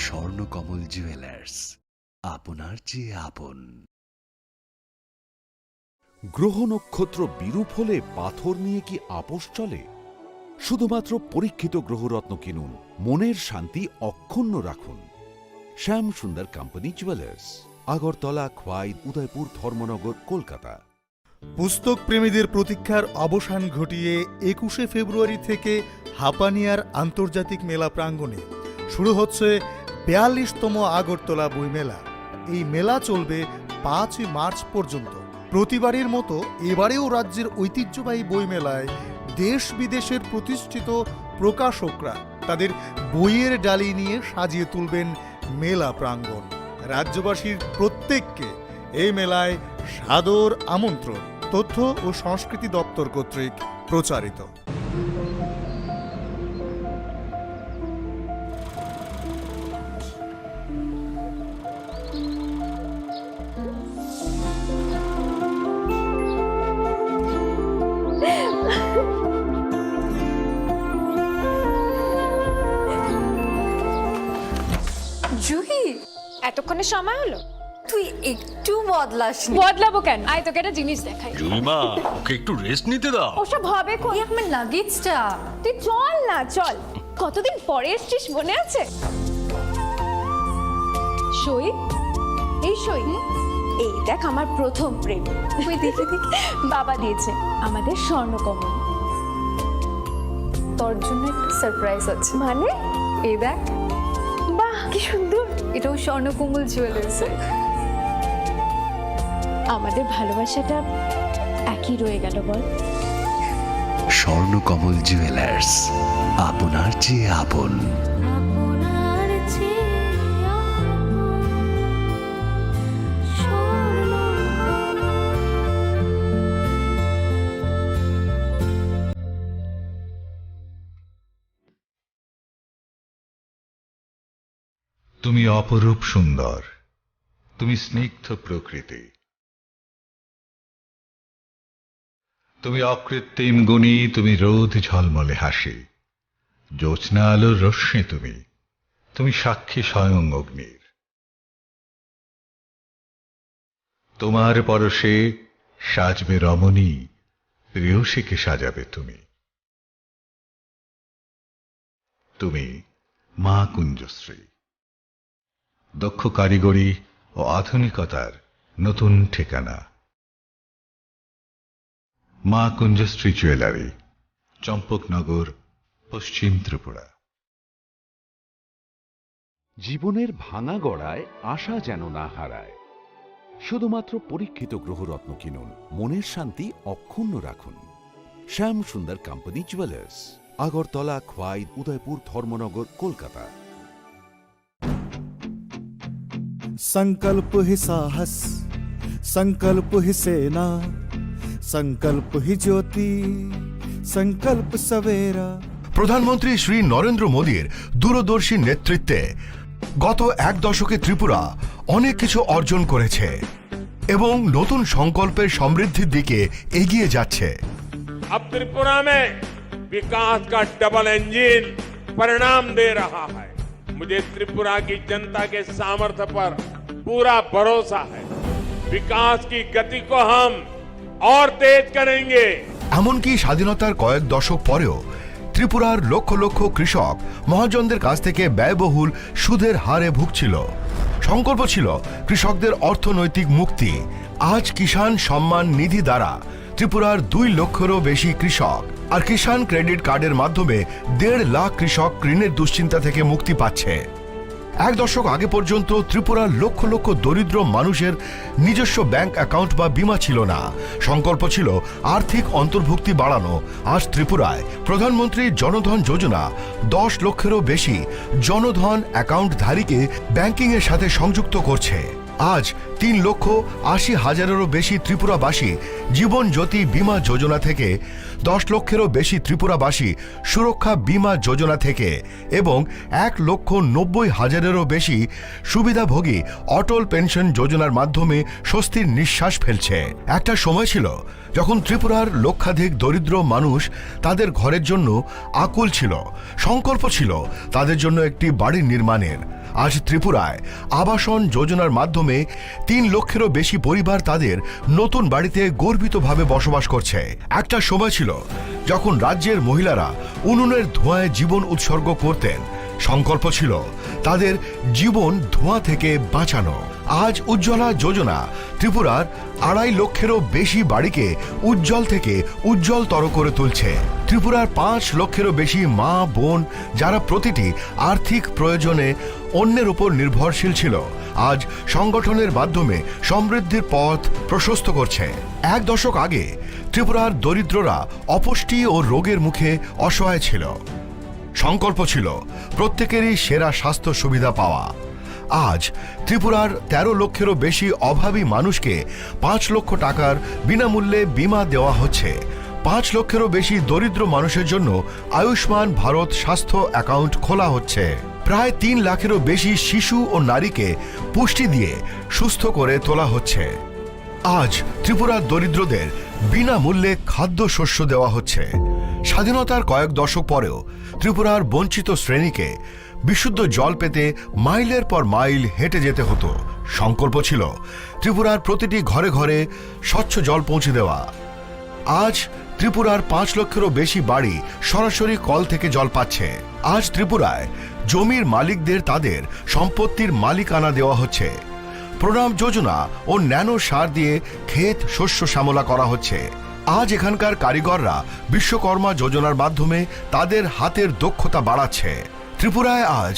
Swarnakamal jewellers, আপনার চেয়ে আপন। গ্রহ নক্ষত্র বিরূপ হলে পাথর নিয়ে কি আপোষ চলে? শুধুমাত্র পরীক্ষিত গ্রহরত্ন কিনুন, মনের শান্তি অক্ষুণ্ণ রাখুন। শ্যাম সুন্দর কোম্পানি জুয়েলার্স, আগরতলা, খোয়াই, উদয়পুর, ধর্মনগর, কলকাতা। পুস্তক প্রেমীদের প্রতীক্ষার অবসান ঘটিয়ে একুশে ফেব্রুয়ারি থেকে হাপানিয়ার আন্তর্জাতিক মেলা প্রাঙ্গণে শুরু হচ্ছে বিয়াল্লিশতম আগরতলা বইমেলা। এই মেলা চলবে পাঁচই মার্চ পর্যন্ত। প্রতিবারের মতো এবারেও রাজ্যের ঐতিহ্যবাহী বইমেলায় দেশ বিদেশের প্রতিষ্ঠিত প্রকাশকরা তাদের বইয়ের ডালি নিয়ে সাজিয়ে তুলবেন মেলা প্রাঙ্গণ। রাজ্যবাসীর প্রত্যেককে এই মেলায় সাদর আমন্ত্রণ। তথ্য ও সংস্কৃতি দপ্তর কর্তৃক প্রচারিত। জুহি, এতক্ষণে সময় হলো? তুই একটু বদলাসনি। বদলাবো কেন? আয়, তোকে একটা জিনিস দেখাই। জুলিমা, ওকে একটু রেস্ট নিতে দাও। ওসব হবে কোন? এই আমার লাগেজটা। তুই চল না, চল। কতদিন পরে এসছিস, মনে আছে? সই, এই সই। এই দেখ, আমার প্রথম প্রেম। ওই দেখি, দেখি। বাবা দিয়েছে আমাদের স্বর্ণকমল। তোর জন্য একটা সারপ্রাইজ আছে। মানে? এই দেখ। বাহ, কি সুন্দর। এটাও স্বর্ণকমল জুয়েলার্সের। আমাদের ভালোবাসাটা একই রয়ে গেল, বল? স্বর্ণকমল জুয়েলার্স, আপনার চেয়ে আপন। তুমি অপরূপ সুন্দর, তুমি স্নিগ্ধ প্রকৃতি, তুমি অকৃত্রিম গুণী, তুমি রোদ ঝলমলে হাসি, জ্যোৎস্না আলোর রশ্মি তুমি, তুমি সাক্ষী স্বয়ং অগ্নির। তোমার পরশে সাজবে রমণী, প্রেয়সীকে সাজাবে তুমি। তুমি মা কুঞ্জশ্রী। দক্ষ কারিগরি ও আধুনিকতার নতুন ঠিকানা। মা কুঞ্জশ্রী জুয়েলারি, চম্পকনগর, পশ্চিম ত্রিপুরা। জীবনের ভাঙা গড়ায় আশা যেন না হারায়। শুধুমাত্র পরীক্ষিত গ্রহরত্ন কিনুন, মনের শান্তি অক্ষুণ্ণ রাখুন। শ্যাম সুন্দর কোম্পানি জুয়েলার্স, আগরতলা, খোয়াই, উদয়পুর, ধর্মনগর, কলকাতা। संकल्प ही साहस, संकल्प ही सेना, संकल्प ही ज्योति, संकल्प सवेरा। প্রধানমন্ত্রী শ্রী নরেন্দ্র মোদীর দূরদর্শী নেতৃত্বে গত এক দশকে ত্রিপুরা অনেক কিছু অর্জন করেছে এবং নতুন সংকল্পের সমৃদ্ধির দিকে এগিয়ে যাচ্ছে। अब त्रिपुरा में विकास का डबल इंजन परिणाम दे रहा है। मुझे त्रिपुरा की जनता के सामर्थ्य पर पूरा भरोसा है। विकास की गति को हम और तेज करेंगे। এমনকি স্বাধীনতার কয়েক দশক পরেও ত্রিপুরার লক্ষ লক্ষ কৃষক মহাজনদের কাছ থেকে ব্যয়বহুল সুদের হারে ভুগছিল। সংকল্প ছিল কৃষকদের অর্থনৈতিক মুক্তি। আজ কিষাণ সম্মান নিধি দ্বারা ত্রিপুরার দুই লক্ষেরও বেশি কৃষক আর কিষাণ ক্রেডিট কার্ডের মাধ্যমে দেড় লাখ কৃষক ঋণের দুশ্চিন্তা থেকে মুক্তি পাচ্ছে। এক দশক আগে পর্যন্ত ত্রিপুরার লক্ষ লক্ষ দরিদ্র মানুষের নিজস্ব ব্যাংক অ্যাকাউন্ট বা বীমা ছিল না। সংকল্প ছিল আর্থিক অন্তর্ভুক্তি বাড়ানো। আজ ত্রিপুরায় প্রধানমন্ত্রী জনধন যোজনা দশ লক্ষেরও বেশি জনধন অ্যাকাউন্টধারীকে ব্যাংকিংয়ের সাথে সংযুক্ত করছে। আজ তিন লক্ষ আশি হাজারেরও বেশি ত্রিপুরাবাসী জীবন জ্যোতি বীমা যোজনা থেকে, দশ লক্ষেরও বেশি ত্রিপুরাবাসী সুরক্ষা বীমা যোজনা থেকে এবং এক লক্ষ নব্বই হাজারেরও বেশি সুবিধাভোগী অটল পেনশন যোজনার মাধ্যমে স্বস্তির নিঃশ্বাস ফেলছে। একটা সময় ছিল যখন ত্রিপুরার লক্ষাধিক দরিদ্র মানুষ তাদের ঘরের জন্য আকুল ছিল, সংকল্প ছিল তাদের জন্য একটি বাড়ি নির্মাণের। আজ ত্রিপুরায় আবাসন যোজনার মাধ্যমে তিন লক্ষেরও বেশি পরিবার তাদের নতুন বাড়িতে গর্বিতভাবে বসবাস করছে। একটা সময় ছিল যখন রাজ্যের মহিলারা উনুনের ধোঁয়ায় জীবন উৎসর্গ করতেন। সংকল্প ছিল তাদের জীবন ধোঁয়া থেকে বাঁচানো। আজ উজ্জ্বলা যোজনা ত্রিপুরার আড়াই লক্ষেরও বেশি বাড়িকে উজ্জ্বল থেকে উজ্জ্বলতর করে তুলছে। ত্রিপুরার পাঁচ লক্ষেরও বেশি মা বোন, যারা প্রতিটি আর্থিক প্রয়োজনে অন্যের উপর নির্ভরশীল ছিল, আজ সংগঠনের মাধ্যমে সমৃদ্ধির পথ প্রশস্ত করছে। এক দশক আগে ত্রিপুরার দরিদ্ররা অপুষ্টি ও রোগের মুখে অসহায় ছিল। সংকল্প ছিল প্রত্যেকেরই সেরা স্বাস্থ্য সুবিধা পাওয়া। আজ ত্রিপুরার তেরো লক্ষেরও বেশি অভাবী মানুষকে পাঁচ লক্ষ টাকার বিনামূল্যে বীমা দেওয়া হচ্ছে। পাঁচ লক্ষেরও বেশি দরিদ্র মানুষের জন্য আয়ুষ্মান ভারত স্বাস্থ্য অ্যাকাউন্ট খোলা হচ্ছে। প্রায় তিন লাখেরও বেশি শিশু ও নারীকে পুষ্টি দিয়ে সুস্থ করে তোলা হচ্ছে। আজ ত্রিপুরার দরিদ্রদের বিনামূল্যে খাদ্যশস্য দেওয়া হচ্ছে। স্বাধীনতার কয়েক দশক পরেও ত্রিপুরার বঞ্চিত শ্রেণীকে বিশুদ্ধ জল পেতে মাইলের পর মাইল হেঁটে যেতে হতো। সংকল্প ছিল ত্রিপুরার প্রতিটি ঘরে ঘরে স্বচ্ছ জল পৌঁছে দেওয়া। আজ ত্রিপুরার পাঁচ লক্ষেরও বেশি বাড়ি সরাসরি কল থেকে জল পাচ্ছে। আজ ত্রিপুরায় জমির মালিকদের তাদের সম্পত্তির মালিকানা দেওয়া হচ্ছে। প্রণাম যোজনা ও ন্যানো সার দিয়ে ক্ষেত শস্য শ্যামলা করা হচ্ছে। আজ এখানকার কারিগররা বিশ্বকর্মা যোজনার মাধ্যমে তাদের হাতের দক্ষতা বাড়াচ্ছে। ত্রিপুরায় আজ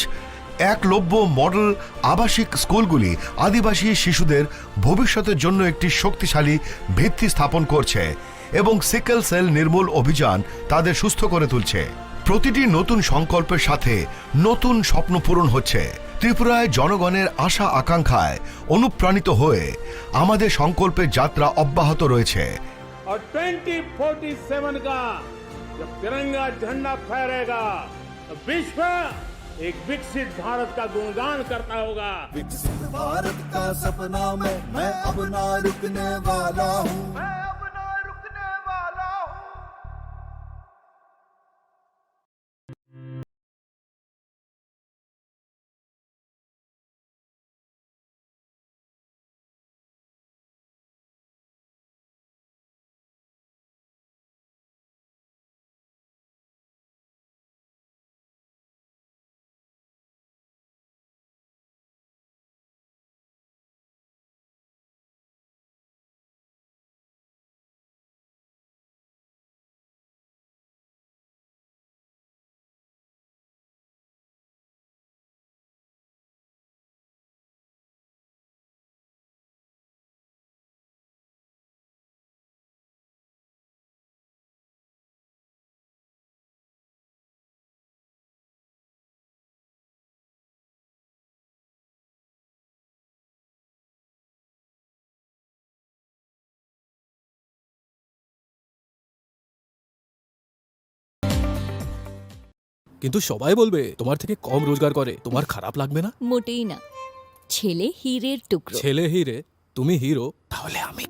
একলব্য মডেল আবাসিক স্কুলগুলি আদিবাসী শিশুদের ভবিষ্যতের জন্য একটি শক্তিশালী ভিত্তি স্থাপন করছে এবং সিকেল সেল নির্মূল অভিযান তাদের সুস্থ করে তুলছে। প্রতিটি নতুন সংকল্পের সাথে নতুন স্বপ্ন পূরণ হচ্ছে। ত্রিপুরায় জনগণের আশা আকাঙ্ক্ষায় অনুপ্রাণিত হয়ে আমাদের সংকল্পের যাত্রা অব্যাহত রয়েছে। और ट्वेंटी फ़ोर्टी सेवन का जब तिरंगा झंडा फहरेगा, तो विश्व एक विकसित भारत का गुणगान करता होगा। विकसित भारत का सपना में मैं अब ना रुकने वाला हूँ। मैं अब ना रुकने वाला हूँ। কিন্তু সবাই বলবে তোমার থেকে কম রোজগার করে। তোমার খারাপ লাগবে না? মোটেই না। ছেলে হীরের টুকরো। ছেলে হিরে, তুমি হিরো, তাহলে আমি